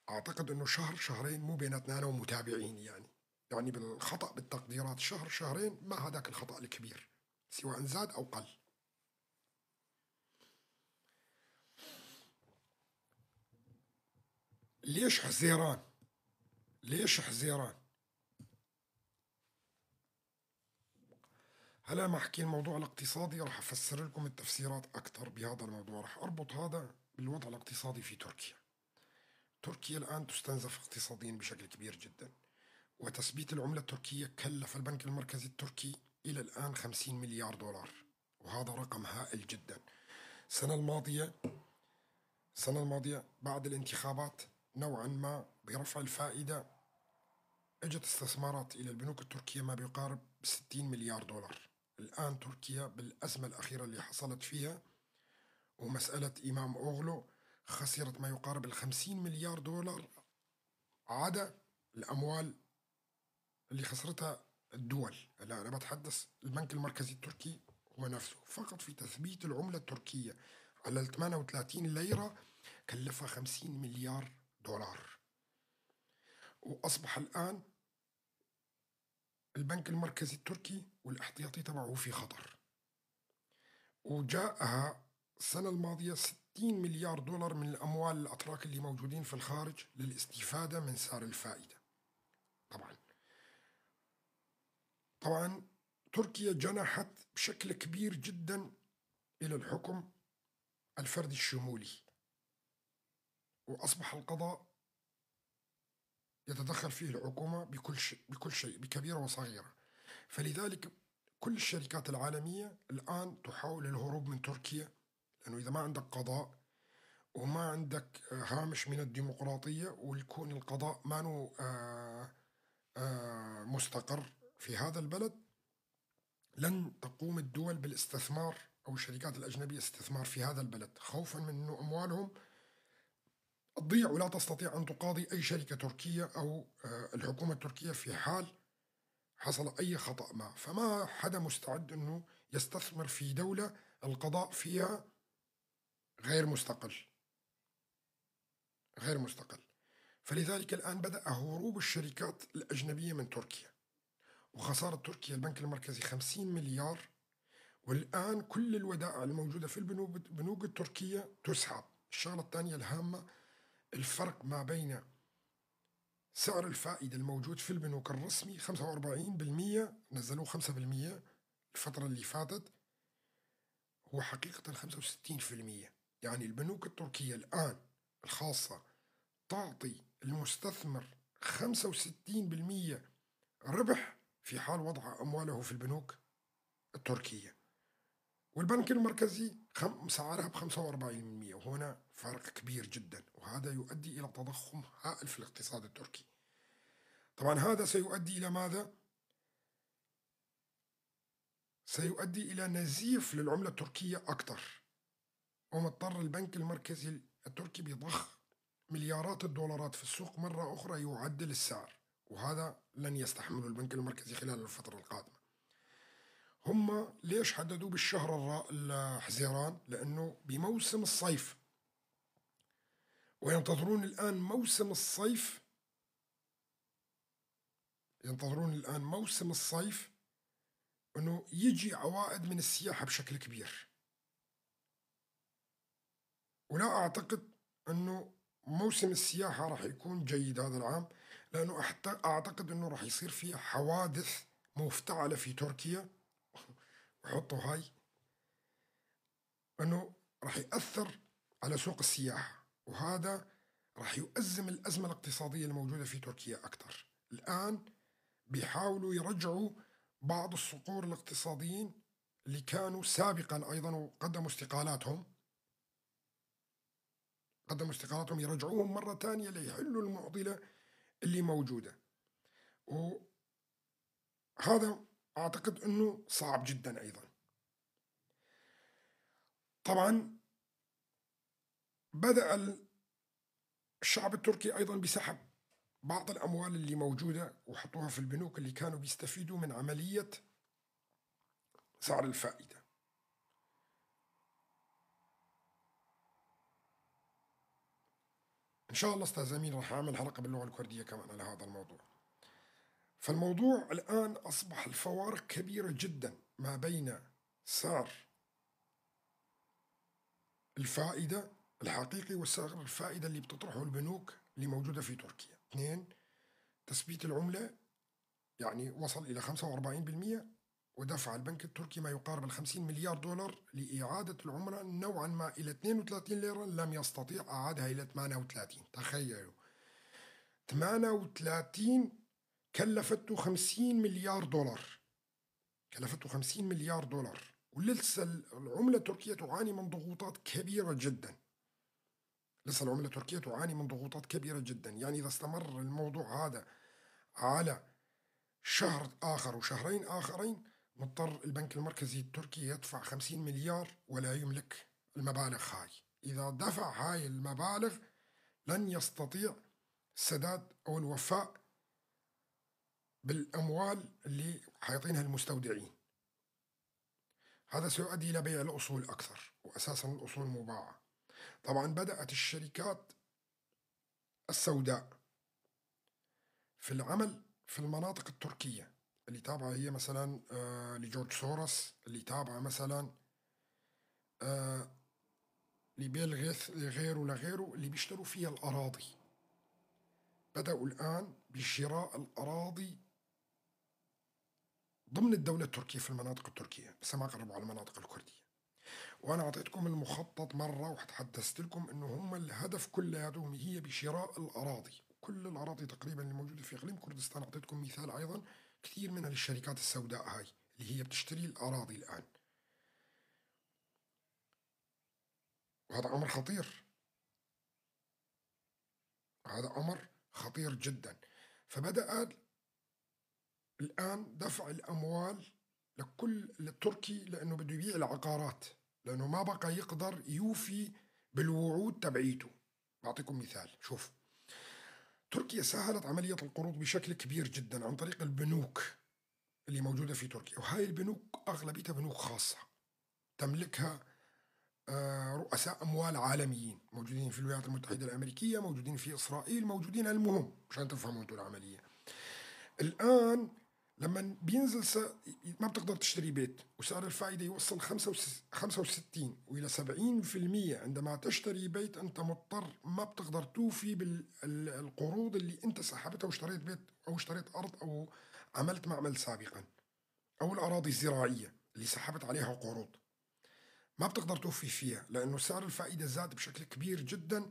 أعتقد أنه شهر شهرين مو بيناتنا أنا ومتابعيني، يعني بالخطأ بالتقديرات شهر شهرين ما هذاك الخطأ الكبير سواء زاد أو قل. ليش حزيران؟ ليش حزيران؟ هلا ما أحكي الموضوع الاقتصادي راح أفسر لكم التفسيرات أكثر بهذا الموضوع، راح أربط هذا بالوضع الاقتصادي في تركيا. تركيا الآن تستنزف اقتصاديا بشكل كبير جدا، وتثبيت العملة التركية كلف البنك المركزي التركي إلى الآن 50 مليار دولار، وهذا رقم هائل جدا. السنة الماضية بعد الانتخابات نوعا ما برفع الفائدة اجت استثمارات إلى البنوك التركية ما بيقارب 60 مليار دولار. الآن تركيا بالأزمة الأخيرة اللي حصلت فيها ومسألة إمام أوغلو خسرت ما يقارب 50 مليار دولار عدا الأموال اللي خسرتها الدول. لا، أنا بتحدث البنك المركزي التركي هو نفسه فقط في تثبيت العملة التركية على 38 ليرة كلفها 50 مليار دولار. وأصبح الآن البنك المركزي التركي والاحتياطي تبعه في خطر. وجاءها السنة الماضية 60 مليار دولار من الأموال الأتراك اللي موجودين في الخارج للاستفادة من سعر الفائدة. طبعا تركيا جنحت بشكل كبير جدا إلى الحكم الفردي الشمولي، وأصبح القضاء يتدخل فيه الحكومة بكل شيء بكبيرة وصغيرة. فلذلك كل الشركات العالمية الآن تحاول الهروب من تركيا، لأنه إذا ما عندك قضاء وما عندك هامش من الديمقراطية ويكون القضاء ما مستقر في هذا البلد، لن تقوم الدول بالاستثمار أو الشركات الأجنبية استثمار في هذا البلد، خوفا من أنه أموالهم تضيع ولا تستطيع أن تقاضي أي شركة تركية أو الحكومة التركية في حال حصل أي خطأ ما. فما حدا مستعد أنه يستثمر في دولة القضاء فيها غير مستقل، غير مستقل. فلذلك الآن بدأ هروب الشركات الأجنبية من تركيا، وخسارة تركيا البنك المركزي 50 مليار. والآن كل الودائع الموجودة في البنوك التركية تسحب. الشغلة الثانية الهامة، الفرق ما بين سعر الفائدة الموجود في البنوك الرسمي 45%، نزلوه 5% الفترة اللي فاتت، هو حقيقة 65%. يعني البنوك التركية الآن الخاصة تعطي المستثمر 65% ربح في حال وضع أمواله في البنوك التركية، والبنك المركزي مسعرها ب45%، وهنا فرق كبير جدا، وهذا يؤدي إلى تضخم هائل في الاقتصاد التركي. طبعا هذا سيؤدي إلى ماذا؟ سيؤدي إلى نزيف للعملة التركية أكثر، ومضطر البنك المركزي التركي بضخ مليارات الدولارات في السوق مرة أخرى يعدل السعر، وهذا لن يستحمله البنك المركزي خلال الفترة القادمة. هم ليش حددوا بالشهر الحزيران؟ لأنه بموسم الصيف، وينتظرون الآن موسم الصيف، ينتظرون الآن موسم الصيف أنه يجي عوائد من السياحة بشكل كبير. ولا أعتقد أنه موسم السياحة راح يكون جيد هذا العام، لأنه أعتقد أنه راح يصير فيه حوادث مفتعلة في تركيا، وحطوا هاي أنه راح يأثر على سوق السياحة، وهذا راح يؤزم الأزمة الاقتصادية الموجودة في تركيا أكثر. الآن بيحاولوا يرجعوا بعض الصقور الاقتصاديين اللي كانوا سابقا أيضا وقدموا استقالاتهم، قدموا استقالاتهم، يرجعوهم مرة ثانية ليحلوا المعضلة اللي موجودة، وهذا أعتقد أنه صعب جدا أيضا. طبعا بدأ الشعب التركي أيضا بسحب بعض الأموال اللي موجودة وحطوها في البنوك اللي كانوا بيستفيدوا من عملية سعر الفائدة. إن شاء الله أستاذ أمين راح أعمل حلقة باللغة الكردية كمان على هذا الموضوع. فالموضوع الآن أصبح الفوارق كبيرة جدا ما بين سعر الفائدة الحقيقي وسعر الفائدة اللي بتطرحه البنوك اللي موجودة في تركيا. 2، تثبيت العملة يعني وصل إلى 45%، ودفع البنك التركي ما يقارب 50 مليار دولار لإعادة العملة نوعا ما إلى 32 ليرة، لم يستطيع أعادها إلى 38. تخيلوا 38 كلفته 50 مليار دولار، كلفته 50 مليار دولار. ولسه العملة التركية تعاني من ضغوطات كبيرة جدا، لسه العملة التركية تعاني من ضغوطات كبيرة جدا. يعني إذا استمر الموضوع هذا على شهر آخر وشهرين آخرين، مضطر البنك المركزي التركي يدفع 50 مليار ولا يملك المبالغ هاي. إذا دفع هاي المبالغ لن يستطيع السداد أو الوفاء بالأموال اللي حيعطينها المستودعين. هذا سيؤدي إلى بيع الأصول أكثر، وأساسا الأصول مباعة. طبعا بدأت الشركات السوداء في العمل في المناطق التركية اللي تابعة هي مثلا لجورج سوروس، اللي تابعة مثلا لبيل غيث، لغيره لغيره، اللي بيشتروا فيها الأراضي. بدأوا الآن بشراء الأراضي ضمن الدولة التركية في المناطق التركية، بس ما قربوا على المناطق الكردية. وأنا أعطيتكم المخطط مرة وتحدثت لكم إنه هم الهدف كلياتهم هي بشراء الأراضي، كل الأراضي تقريبا اللي موجودة في إقليم كردستان. أعطيتكم مثال أيضا كثير منها للشركات السوداء هاي اللي هي بتشتري الأراضي الآن، وهذا أمر خطير، هذا أمر خطير جدا. فبدأ الآن دفع الأموال لكل التركي لأنه بده يبيع العقارات، لأنه ما بقى يقدر يوفي بالوعود تبعيته. بعطيكم مثال، شوف تركيا سهلت عملية القروض بشكل كبير جدا عن طريق البنوك اللي موجودة في تركيا، وهاي البنوك أغلبيتها بنوك خاصة تملكها رؤساء أموال عالميين موجودين في الولايات المتحدة الأمريكية، موجودين في إسرائيل، موجودين. المهم مشان تفهموا أنتم العملية الآن، لما بينزل ما بتقدر تشتري بيت وسعر الفائدة يوصل 65 وإلى 70%. عندما تشتري بيت أنت مضطر، ما بتقدر توفي بالقروض اللي أنت سحبتها واشتريت بيت أو اشتريت أرض أو عملت معمل سابقا، أو الأراضي الزراعية اللي سحبت عليها قروض ما بتقدر توفي فيها، لأنه سعر الفائدة زاد بشكل كبير جدا،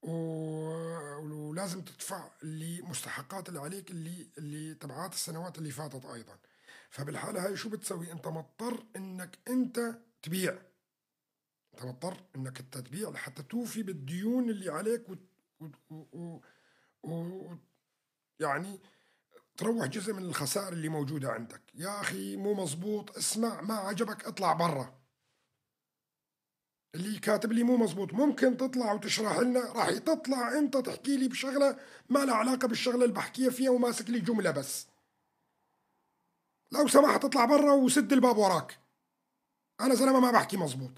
ولازم تدفع اللي مستحقات اللي عليك اللي تبعات السنوات اللي فاتت أيضا. فبالحالة هاي شو بتسوي؟ أنت مضطر إنك أنت تبيع، أنت مضطر إنك أنت تبيع لحتى توفي بالديون اللي عليك يعني تروح جزء من الخسائر اللي موجودة عندك. يا أخي مو مزبوط، اسمع، ما عجبك اطلع برا. اللي كاتب لي مو مزبوط ممكن تطلع وتشرح لنا، راح تطلع انت تحكي لي بشغله ما لها علاقه بالشغله اللي بحكيها فيها وماسك لي جمله بس. لو سمحت اطلع برا وسد الباب وراك، انا زلمه ما بحكي مزبوط.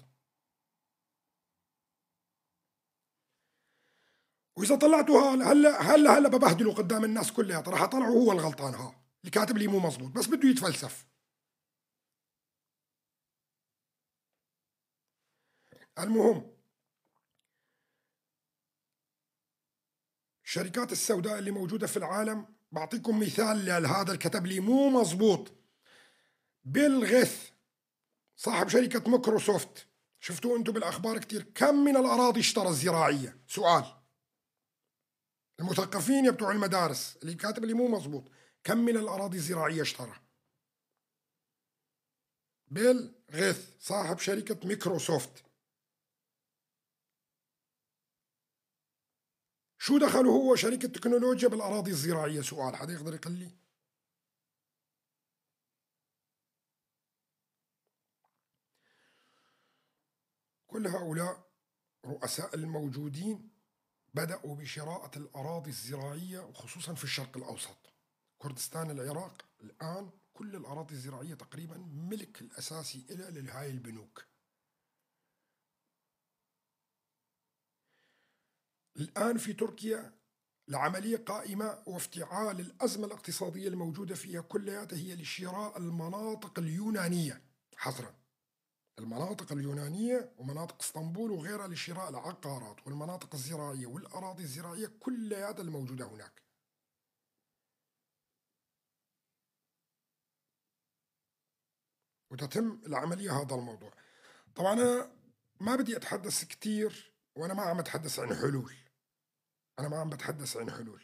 واذا طلعتوا هلا هلا هلا ببهدله قدام الناس كلها، راح اطلعه هو الغلطان، ها اللي كاتب لي مو مزبوط بس بده يتفلسف. المهم الشركات السوداء اللي موجودة في العالم، بعطيكم مثال لهذا الكتب لي مو مزبوط. بيل غيث صاحب شركة مايكروسوفت، شفتوه انتم بالأخبار كتير، كم من الأراضي اشترى الزراعية؟ سؤال المثقفين يا بتوع المدارس اللي كاتب لي مو مزبوط، كم من الأراضي الزراعية اشترى؟ بيل غيث صاحب شركة مايكروسوفت، شو دخله هو شركة تكنولوجيا بالأراضي الزراعية؟ سؤال، حدا يقدر يقول لي؟ كل هؤلاء رؤساء الموجودين بدأوا بشراءة الأراضي الزراعية، وخصوصا في الشرق الأوسط، كردستان، العراق. الآن كل الأراضي الزراعية تقريبا ملك الأساسي إلى لهاي البنوك. الآن في تركيا العملية قائمة، وافتعال الأزمة الاقتصادية الموجودة فيها كلها هي لشراء المناطق اليونانية حصرا، المناطق اليونانية ومناطق اسطنبول وغيرها، لشراء العقارات والمناطق الزراعية والأراضي الزراعية كلها الموجودة هناك. وتتم العملية هذا الموضوع. طبعا أنا ما بدي أتحدث كثير، وأنا ما عم أتحدث عن حلول، أنا ما عم بتحدث عن حلول،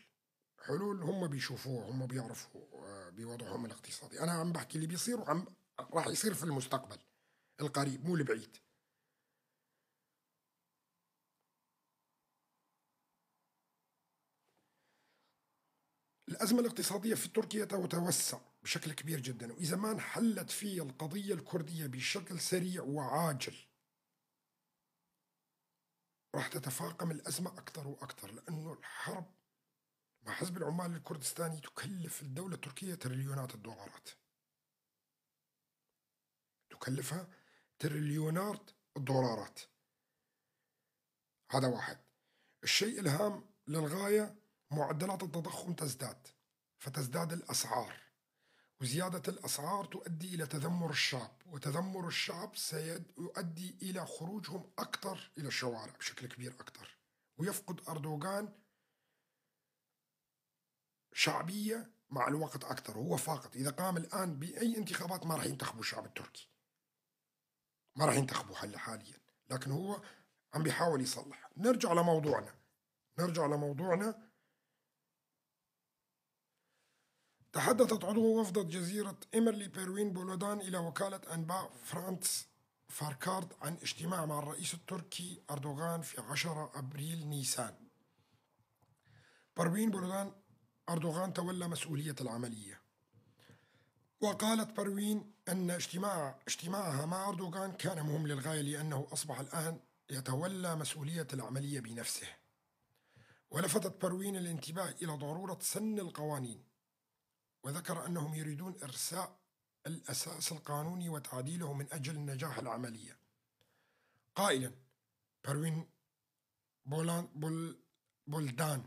حلول هم بيشوفوها، هم بيعرفوا بوضعهم الاقتصادي. أنا عم بحكي اللي بيصير وعم راح يصير في المستقبل القريب مو البعيد. الأزمة الاقتصادية في تركيا تتوسع بشكل كبير جدا، وإذا ما انحلت فيها القضية الكردية بشكل سريع وعاجل راح تتفاقم الأزمة أكثر وأكثر، لأنه الحرب مع حزب العمال الكردستاني تكلف الدولة التركية تريليونات الدولارات، تكلفها تريليونات الدولارات. هذا واحد. الشيء الهام للغاية، معدلات التضخم تزداد، فتزداد الأسعار، وزيادة الأسعار تؤدي إلى تذمر الشعب، وتذمر الشعب سيؤدي إلى خروجهم أكثر إلى الشوارع بشكل كبير أكثر، ويفقد أردوغان شعبية مع الوقت أكثر. هو فاقد، إذا قام الآن بأي انتخابات ما راح ينتخبوا الشعب التركي، ما راح ينتخبوا هلا حاليا، لكن هو عم بيحاول يصلح. نرجع لموضوعنا. تحدثت عضو وفد جزيرة إيمرلي بيروين بولودان إلى وكالة أنباء فرانس فاركارد عن اجتماع مع الرئيس التركي أردوغان في 10 أبريل نيسان. بروين بولودان أردوغان تولى مسؤولية العملية. وقالت بروين أن اجتماعها مع أردوغان كان مهم للغاية، لأنه أصبح الآن يتولى مسؤولية العملية بنفسه. ولفتت بروين الانتباه إلى ضرورة سن القوانين، وذكر أنهم يريدون إرساء الأساس القانوني وتعديله من أجل نجاح العملية. قائلا بروين بولدان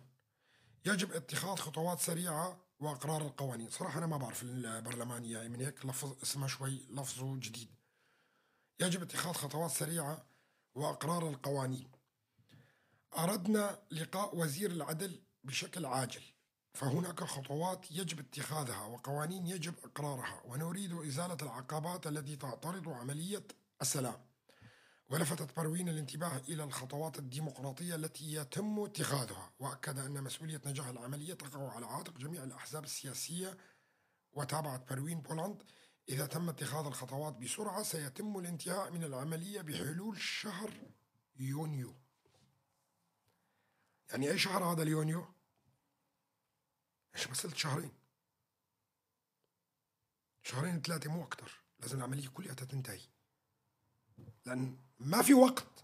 يجب اتخاذ خطوات سريعة وإقرار القوانين. صراحة أنا ما بعرف البرلمانية، من هيك لفظ اسمها شوي لفظه جديد. يجب اتخاذ خطوات سريعة وإقرار القوانين. أردنا لقاء وزير العدل بشكل عاجل، فهناك خطوات يجب اتخاذها وقوانين يجب إقرارها، ونريد إزالة العقبات التي تعترض عملية السلام. ولفتت بروين الانتباه إلى الخطوات الديمقراطية التي يتم اتخاذها، وأكد أن مسؤولية نجاح العملية تقع على عاتق جميع الأحزاب السياسية. وتابعت بروين بولاند إذا تم اتخاذ الخطوات بسرعة سيتم الانتهاء من العملية بحلول شهر يونيو. يعني أي شهر هذا اليونيو؟ إيش مسألة شهرين، شهرين ثلاثة مو أكتر، لازم العملية كلها تنتهي، لأن ما في وقت،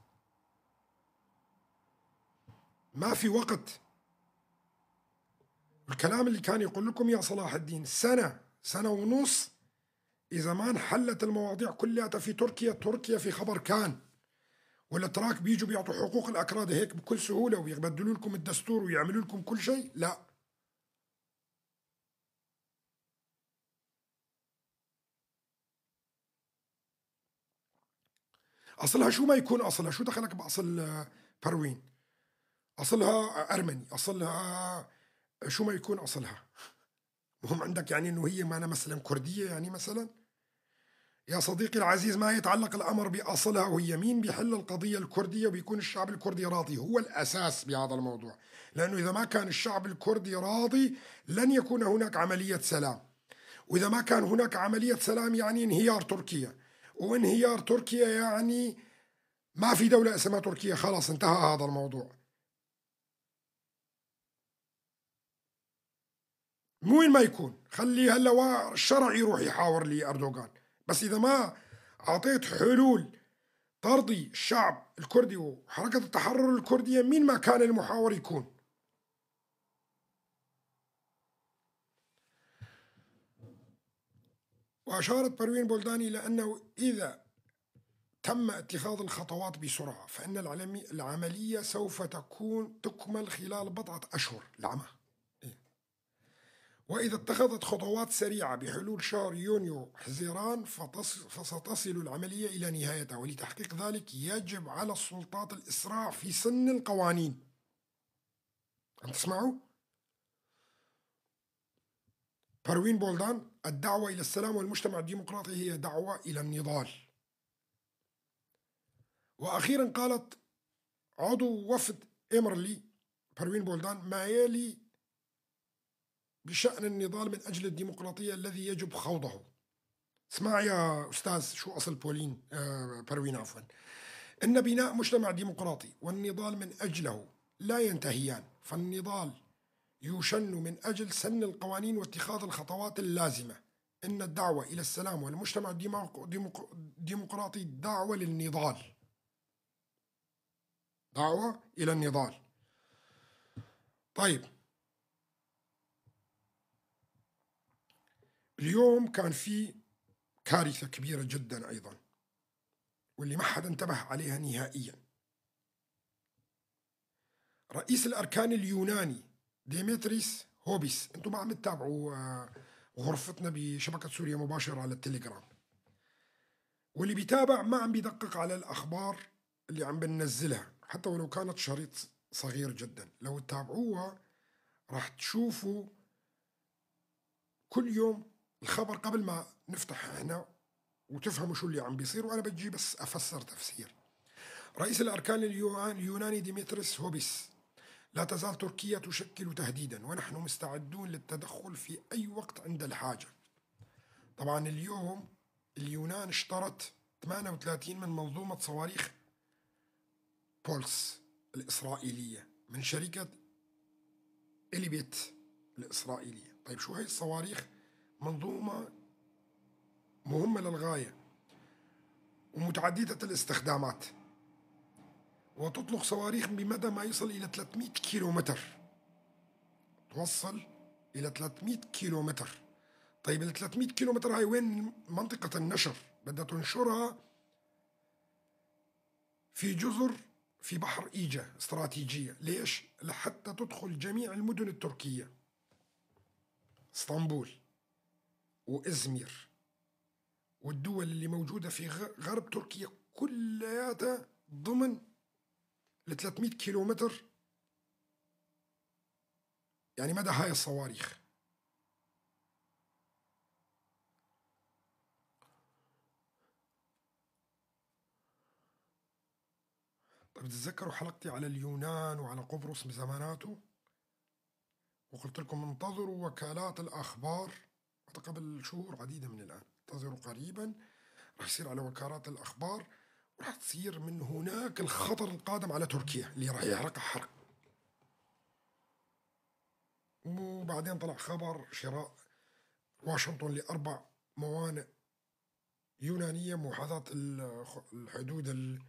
ما في وقت. الكلام اللي كان يقول لكم يا صلاح الدين سنة، سنة ونص، إذا ما انحلت المواضيع كلها في تركيا، تركيا في خبر كان. والأتراك بيجوا بيعطوا حقوق الأكراد هيك بكل سهولة ويبدلوا لكم الدستور ويعملوا لكم كل شيء؟ لا. أصلها شو ما يكون أصلها، شو دخلك بأصل بروين؟ أصلها أرمني، أصلها شو ما يكون أصلها، مهم عندك يعني أنه هي ما أنا مثلا كردية يعني مثلا. يا صديقي العزيز، ما يتعلق الأمر بأصلها وهي مين بيحل القضية الكردية وبيكون الشعب الكردي راضي، هو الأساس بهذا الموضوع. لأنه إذا ما كان الشعب الكردي راضي لن يكون هناك عملية سلام، وإذا ما كان هناك عملية سلام يعني انهيار تركيا، وانهيار تركيا يعني ما في دولة اسمها تركيا، خلاص انتهى هذا الموضوع. وين ما يكون، خلي هلا الشرع يروح يحاور لي أردوغان، بس إذا ما أعطيت حلول ترضي الشعب الكردي وحركة التحرر الكردية، مين ما كان المحاور يكون. وأشارت بروين بولداني إلى أنه إذا تم اتخاذ الخطوات بسرعة فإن العملية سوف تكمل خلال بضعة أشهر. العمى. وإذا اتخذت خطوات سريعة بحلول شهر يونيو حزيران فستصل العملية إلى نهايتها، ولتحقيق ذلك يجب على السلطات الإسراع في سن القوانين. أم تسمعوا؟ بروين بولدان: الدعوة إلى السلام والمجتمع الديمقراطي هي دعوة إلى النضال. وأخيرا قالت عضو وفد إمرلي بروين بولدان ما يلي بشأن النضال من أجل الديمقراطية الذي يجب خوضه. اسمع يا أستاذ، شو أصل بولين بروين عفوا. إن بناء مجتمع ديمقراطي والنضال من أجله لا ينتهيان، فالنضال يشن من أجل سن القوانين واتخاذ الخطوات اللازمة. إن الدعوة إلى السلام والمجتمع الديمقراطي دعوة للنضال. دعوة إلى النضال. طيب اليوم كان في كارثة كبيرة جدا أيضا، واللي ما حدا انتبه عليها نهائيا. رئيس الأركان اليوناني ديمتريس هوبيس، أنتم ما عم تتابعوا غرفتنا بشبكة سوريا مباشرة على التليجرام، واللي بيتابع ما عم بيدقق على الأخبار اللي عم بنزلها حتى ولو كانت شريط صغير جدا. لو تتابعوها راح تشوفوا كل يوم الخبر قبل ما نفتح هنا وتفهموا شو اللي عم بيصير، وأنا بجي بس أفسر تفسير. رئيس الأركان اليوناني ديمتريس هوبيس: لا تزال تركيا تشكل تهديدا ونحن مستعدون للتدخل في أي وقت عند الحاجة. طبعا اليوم اليونان اشترت 38 من منظومة صواريخ بولس الإسرائيلية من شركة إليبيت الإسرائيلية. طيب شو هي الصواريخ؟ منظومة مهمة للغاية ومتعددة الاستخدامات، وتطلق صواريخ بمدى ما يصل إلى 300 كيلومتر، توصل إلى 300 كيلومتر. طيب ال 300 كيلومتر هاي وين منطقة النشر؟ بدها تنشرها في جزر في بحر إيجا استراتيجية. ليش؟ لحتى تدخل جميع المدن التركية، اسطنبول وإزمير والدول اللي موجودة في غرب تركيا كلها ضمن ال 300 كيلومتر، يعني مدى هاي الصواريخ. طيب تتذكروا حلقتي على اليونان وعلى قبرص بزماناته، وقلت لكم انتظروا وكالات الأخبار قبل شهور عديدة من الآن، انتظروا قريبا راح يصير على وكالات الأخبار، وراح تصير من هناك الخطر القادم على تركيا اللي راح يحرقها حرق. وبعدين طلع خبر شراء واشنطن لأربع موانئ يونانية محاذاة الحدود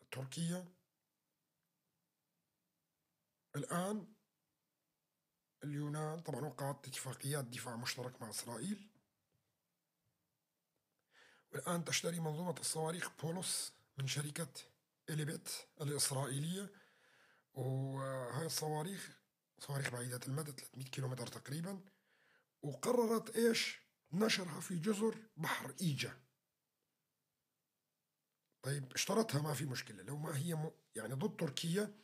التركية. الآن اليونان طبعا وقعت اتفاقيات دفاع مشترك مع إسرائيل، والآن تشتري منظومة الصواريخ بولوس من شركة إليبيت الإسرائيلية. وهاي الصواريخ صواريخ بعيدة المدى 300 كيلومتر تقريبا، وقررت إيش؟ نشرها في جزر بحر إيجا. طيب اشترتها ما في مشكلة، لو ما هي يعني ضد تركيا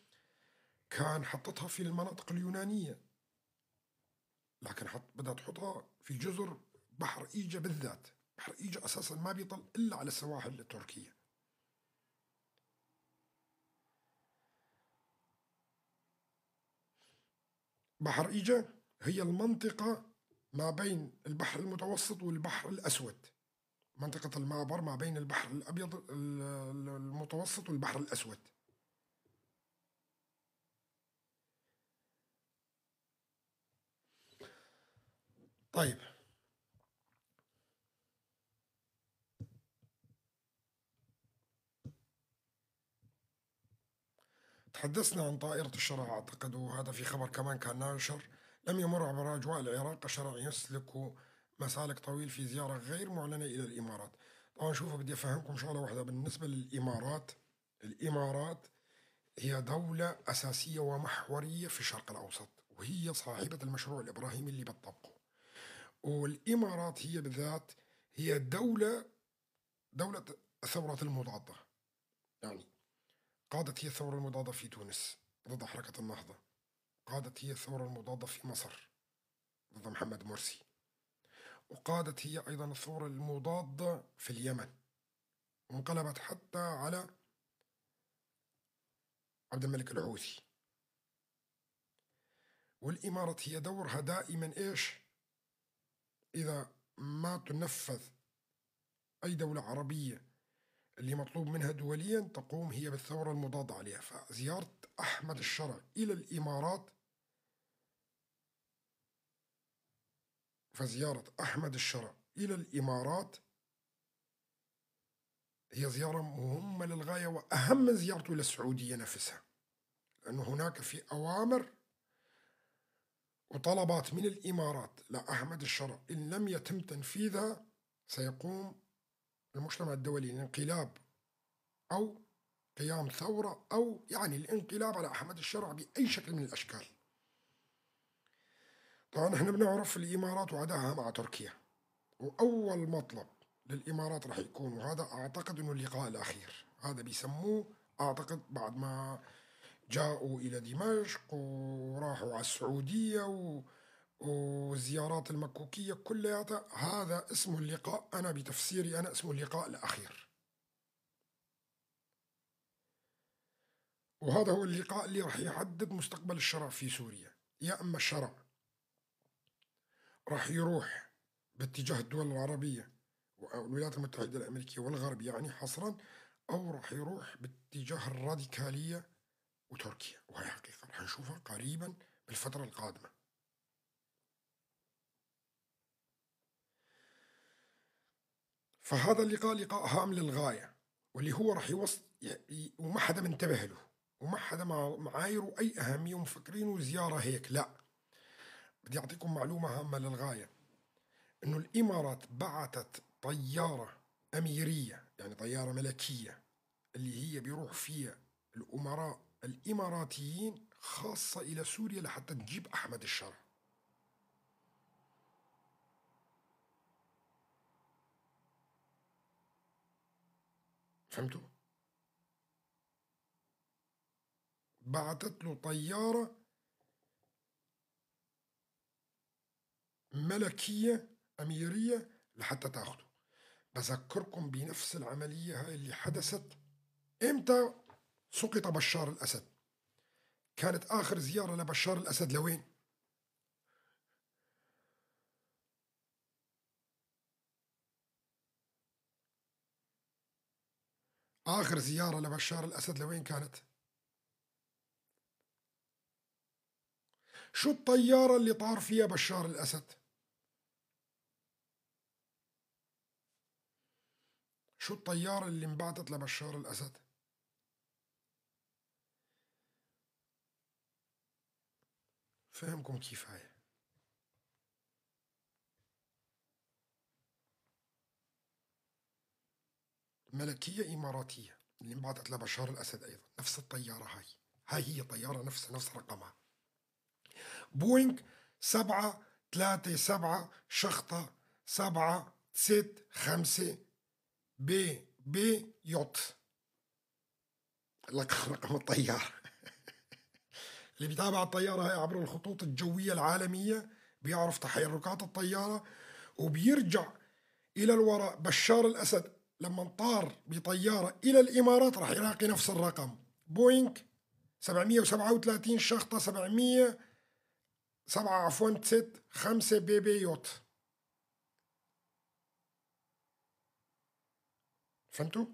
كان حطتها في المناطق اليونانية، لكن بدها تحطها في جزر بحر إيجا بالذات. بحر إيجا أساسا ما بيطل إلا على السواحل التركية. بحر إيجا هي المنطقة ما بين البحر المتوسط والبحر الأسود، منطقة المعبر ما بين البحر الأبيض المتوسط والبحر الأسود. طيب تحدثنا عن طائرة الشرع أعتقد، وهذا في خبر كمان كان ناشر. لم يمر عبر أجواء العراق الشرع يسلك مسالك طويل في زيارة غير معلنة إلى الإمارات. طبعا شوفوا بدي أفهمكم شغلة واحدة بالنسبة للإمارات. الإمارات هي دولة أساسية ومحورية في الشرق الأوسط، وهي صاحبة المشروع الإبراهيمي اللي بتطبقه. والإمارات هي بالذات هي دولة الثورات المضادة، يعني قادت هي الثورة المضادة في تونس ضد حركة النهضة، قادت هي الثورة المضادة في مصر ضد محمد مرسي، وقادت هي أيضا الثورة المضادة في اليمن، وانقلبت حتى على عبد الملك الحوثي. والإمارات هي دورها دائما إيش؟ إذا ما تنفذ أي دولة عربية اللي مطلوب منها دوليا تقوم هي بالثورة المضادة عليها. فزيارة أحمد الشرع إلى الإمارات، فزيارة أحمد الشرع إلى الإمارات هي زيارة مهمة للغاية وأهم من زيارته للسعودية نفسها، لأنه هناك في أوامر وطلبات من الإمارات لأحمد الشرع إن لم يتم تنفيذها سيقوم المجتمع الدولي الانقلاب أو قيام ثورة أو يعني الانقلاب على أحمد الشرع بأي شكل من الأشكال. طبعا احنا بنعرف الإمارات وعدائها مع تركيا، وأول مطلب للإمارات راح يكون، وهذا أعتقد أنه اللقاء الأخير، هذا بيسموه أعتقد بعد ما جاءوا إلى دمشق وراحوا على السعودية والزيارات المكوكية كلها، هذا اسمه اللقاء، أنا بتفسيري أنا اسمه اللقاء الأخير، وهذا هو اللقاء اللي راح يحدد مستقبل الشرع في سوريا. يا أما الشرع راح يروح باتجاه الدول العربية والولايات المتحدة الأمريكية والغرب يعني حصرا، أو راح يروح باتجاه الراديكالية وتركيا، وهي حقيقة راح نشوفها قريبا بالفترة القادمة. فهذا اللقاء لقاء هام للغاية، واللي هو راح يوصل وما حدا منتبه له وما حدا معايره أي أهمية ومفكرينه زيارة هيك. لا، بدي أعطيكم معلومة هامة للغاية، إنه الإمارات بعثت طيارة أميرية، يعني طيارة ملكية اللي هي بيروح فيها الأمراء الإماراتيين خاصة إلى سوريا لحتى تجيب أحمد الشرع. فهمتوا؟ بعثت له طيارة ملكية أميرية لحتى تاخده. بذكركم بنفس العملية هاي اللي حدثت امتى سقط بشار الأسد. كانت آخر زيارة لبشار الأسد لوين؟ آخر زيارة لبشار الأسد لوين كانت؟ شو الطيارة اللي طار فيها بشار الأسد؟ شو الطيارة اللي انبعثت لبشار الأسد؟ فهمكم كفاية. ملكية إماراتية اللي انبعثت لبشار الأسد أيضا، نفس الطيارة هاي، هاي هي طيارة نفسها، نفس رقمها، بوينغ 737 شخطة 765 بي بي يوت، رقم الطيارة. اللي بيتابع الطيارة هاي عبر الخطوط الجوية العالمية بيعرف تحركات الطيارة، وبيرجع إلى الوراء. بشار الأسد لما طار بطيارة إلى الإمارات راح يلاقي نفس الرقم، بوينغ 737 شخطة 707 عفوا 65 بي بي يوت. فهمتوا؟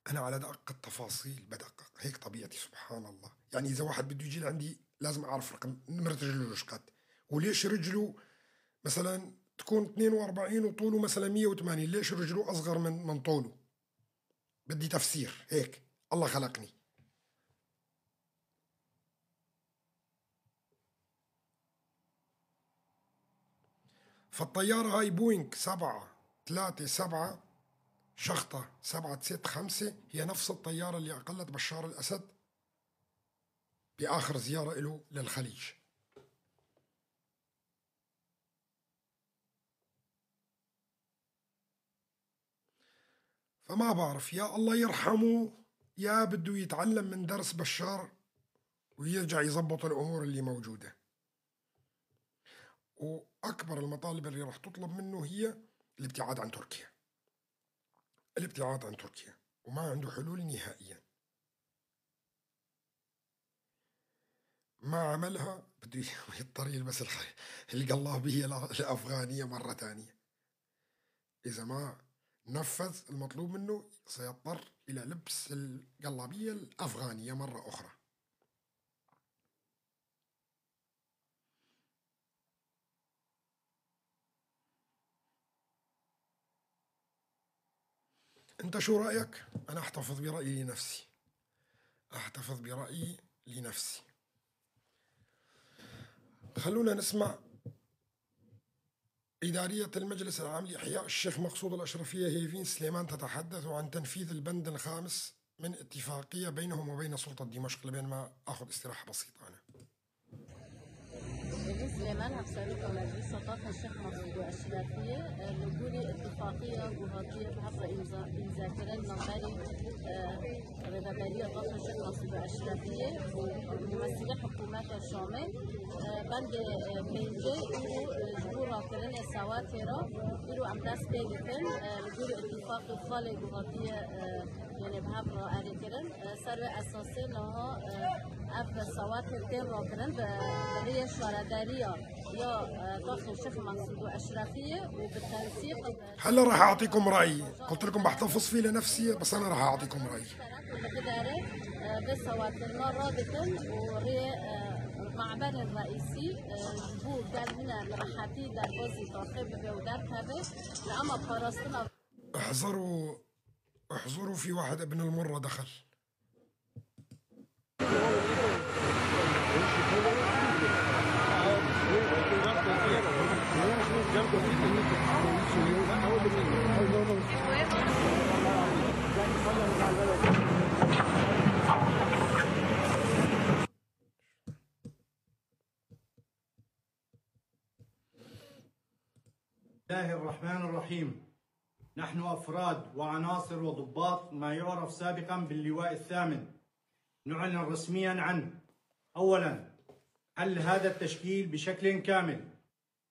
أنا على دقة التفاصيل بدقق، هيك طبيعتي سبحان الله. يعني إذا واحد بده يجي لعندي لازم أعرف رقم نمرة رجله شقد، وليش رجله مثلا تكون 42 وطوله مثلا 180، ليش رجله أصغر من طوله؟ بدي تفسير، هيك الله خلقني. فالطيارة هاي بوينغ 737 شخطة 765 هي نفس الطيارة اللي أقلت بشار الأسد بآخر زيارة له للخليج. فما بعرف، يا الله يرحمه يا بده يتعلم من درس بشار ويرجع يزبط الأمور اللي موجودة. وأكبر المطالب اللي راح تطلب منه هي الابتعاد عن تركيا، الابتعاد عن تركيا، وما عنده حلول نهائيا. ما عملها بده يضطر يلبس القلابية الأفغانية مرة ثانية. إذا ما نفذ المطلوب منه سيضطر إلى لبس القلابية الأفغانية مرة أخرى. أنت شو رأيك؟ أنا أحتفظ برأيي لنفسي، أحتفظ برأيي لنفسي. خلونا نسمع إدارية المجلس العام لإحياء الشيخ مقصود الأشرفية هيفين سليمان تتحدث عن تنفيذ البند الخامس من اتفاقية بينهم وبين سلطة دمشق، لبين ما أخذ استراحة بسيطة أنا. هيفين سليمان هفسروك مجلس طاقة الشيخ مقصود الأشرفية لقولي اتفاقية وهاتية بحفر إمضاء كرن نظري ربابية طاقة الشيخ مقصود الأشرفية وممثلة حكومات الشامل بند بينجي وجبورة كرن السواترة إلو أمداس بيجتن لقولي اتفاق خالق وهاتية يعني بحفر أري كرن سر أساسي لها أف سواتر تين راكرن برية شاردارية يا داخل الشيخ مقصود وأشرفية وبالتنسيق. هلا راح أعطيكم رأيي، قلت لكم بحتفظ فيه لنفسي بس أنا راح أعطيكم رأيي. بس سواترنا رابطن وري معبر الرئيسي جبو قال هنا لرحاتي دار بوزي طاقب بودار كابي لأما باراستنا. احذروا احذروا، في واحد ابن المرة دخل. الله الرحمن الرحيم. نحن أفراد وعناصر وضباط ما يعرف سابقا باللواء الثامن، نعلن رسميا عنه: أولا، حل هذا التشكيل بشكل كامل.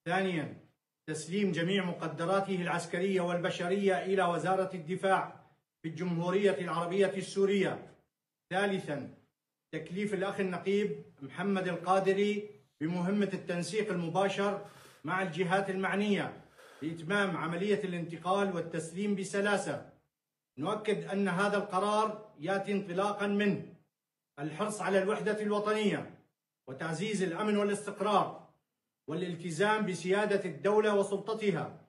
ثانيا، تسليم جميع مقدراته العسكرية والبشرية إلى وزارة الدفاع في الجمهورية العربية السورية. ثالثا، تكليف الأخ النقيب محمد القادري بمهمة التنسيق المباشر مع الجهات المعنية لإتمام عملية الانتقال والتسليم بسلاسة. نؤكد أن هذا القرار يأتي انطلاقا من الحرص على الوحدة الوطنية وتعزيز الأمن والاستقرار والالتزام بسيادة الدولة وسلطتها.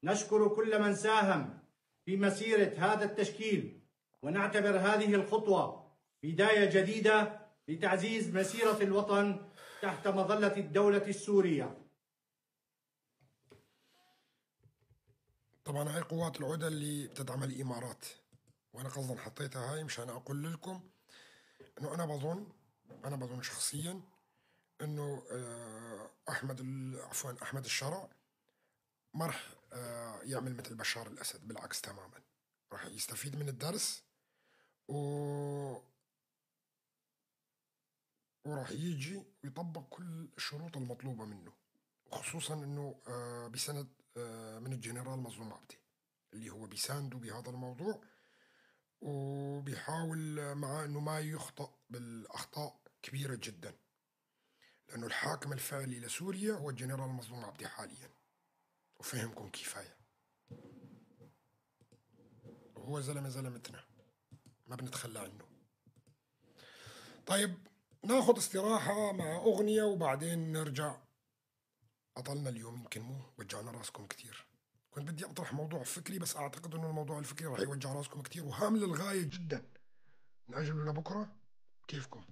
نشكر كل من ساهم في مسيرة هذا التشكيل، ونعتبر هذه الخطوة بداية جديدة لتعزيز مسيرة الوطن تحت مظلة الدولة السورية. طبعا هاي قوات العودة اللي بتدعم الإمارات، وأنا قصدا حطيتها هاي مشان أقول لكم إنه أنا بظن شخصيا إنه أحمد عفوا أحمد الشرع ما راح يعمل مثل بشار الأسد، بالعكس تماما راح يستفيد من الدرس وراح يجي ويطبق كل الشروط المطلوبة منه، وخصوصا إنه بسند من الجنرال مظلوم عبدي اللي هو بيسانده بهذا الموضوع وبيحاول معاه انه ما يخطأ بالاخطاء كبيرة جدا، لانه الحاكم الفعلي لسوريا هو الجنرال مظلوم عبدي حاليا، وفهمكم كفاية. وهو زلمة زلمتنا ما بنتخلى عنه. طيب ناخذ استراحة مع أغنية وبعدين نرجع. أطلنا اليوم يمكن مو وجعنا راسكم كثير. كنت بدي أطرح موضوع فكري بس أعتقد إنه الموضوع الفكري راح يوجع راسكم كثير وهام للغاية جدا. نأجله لبكرة؟ كيفكم؟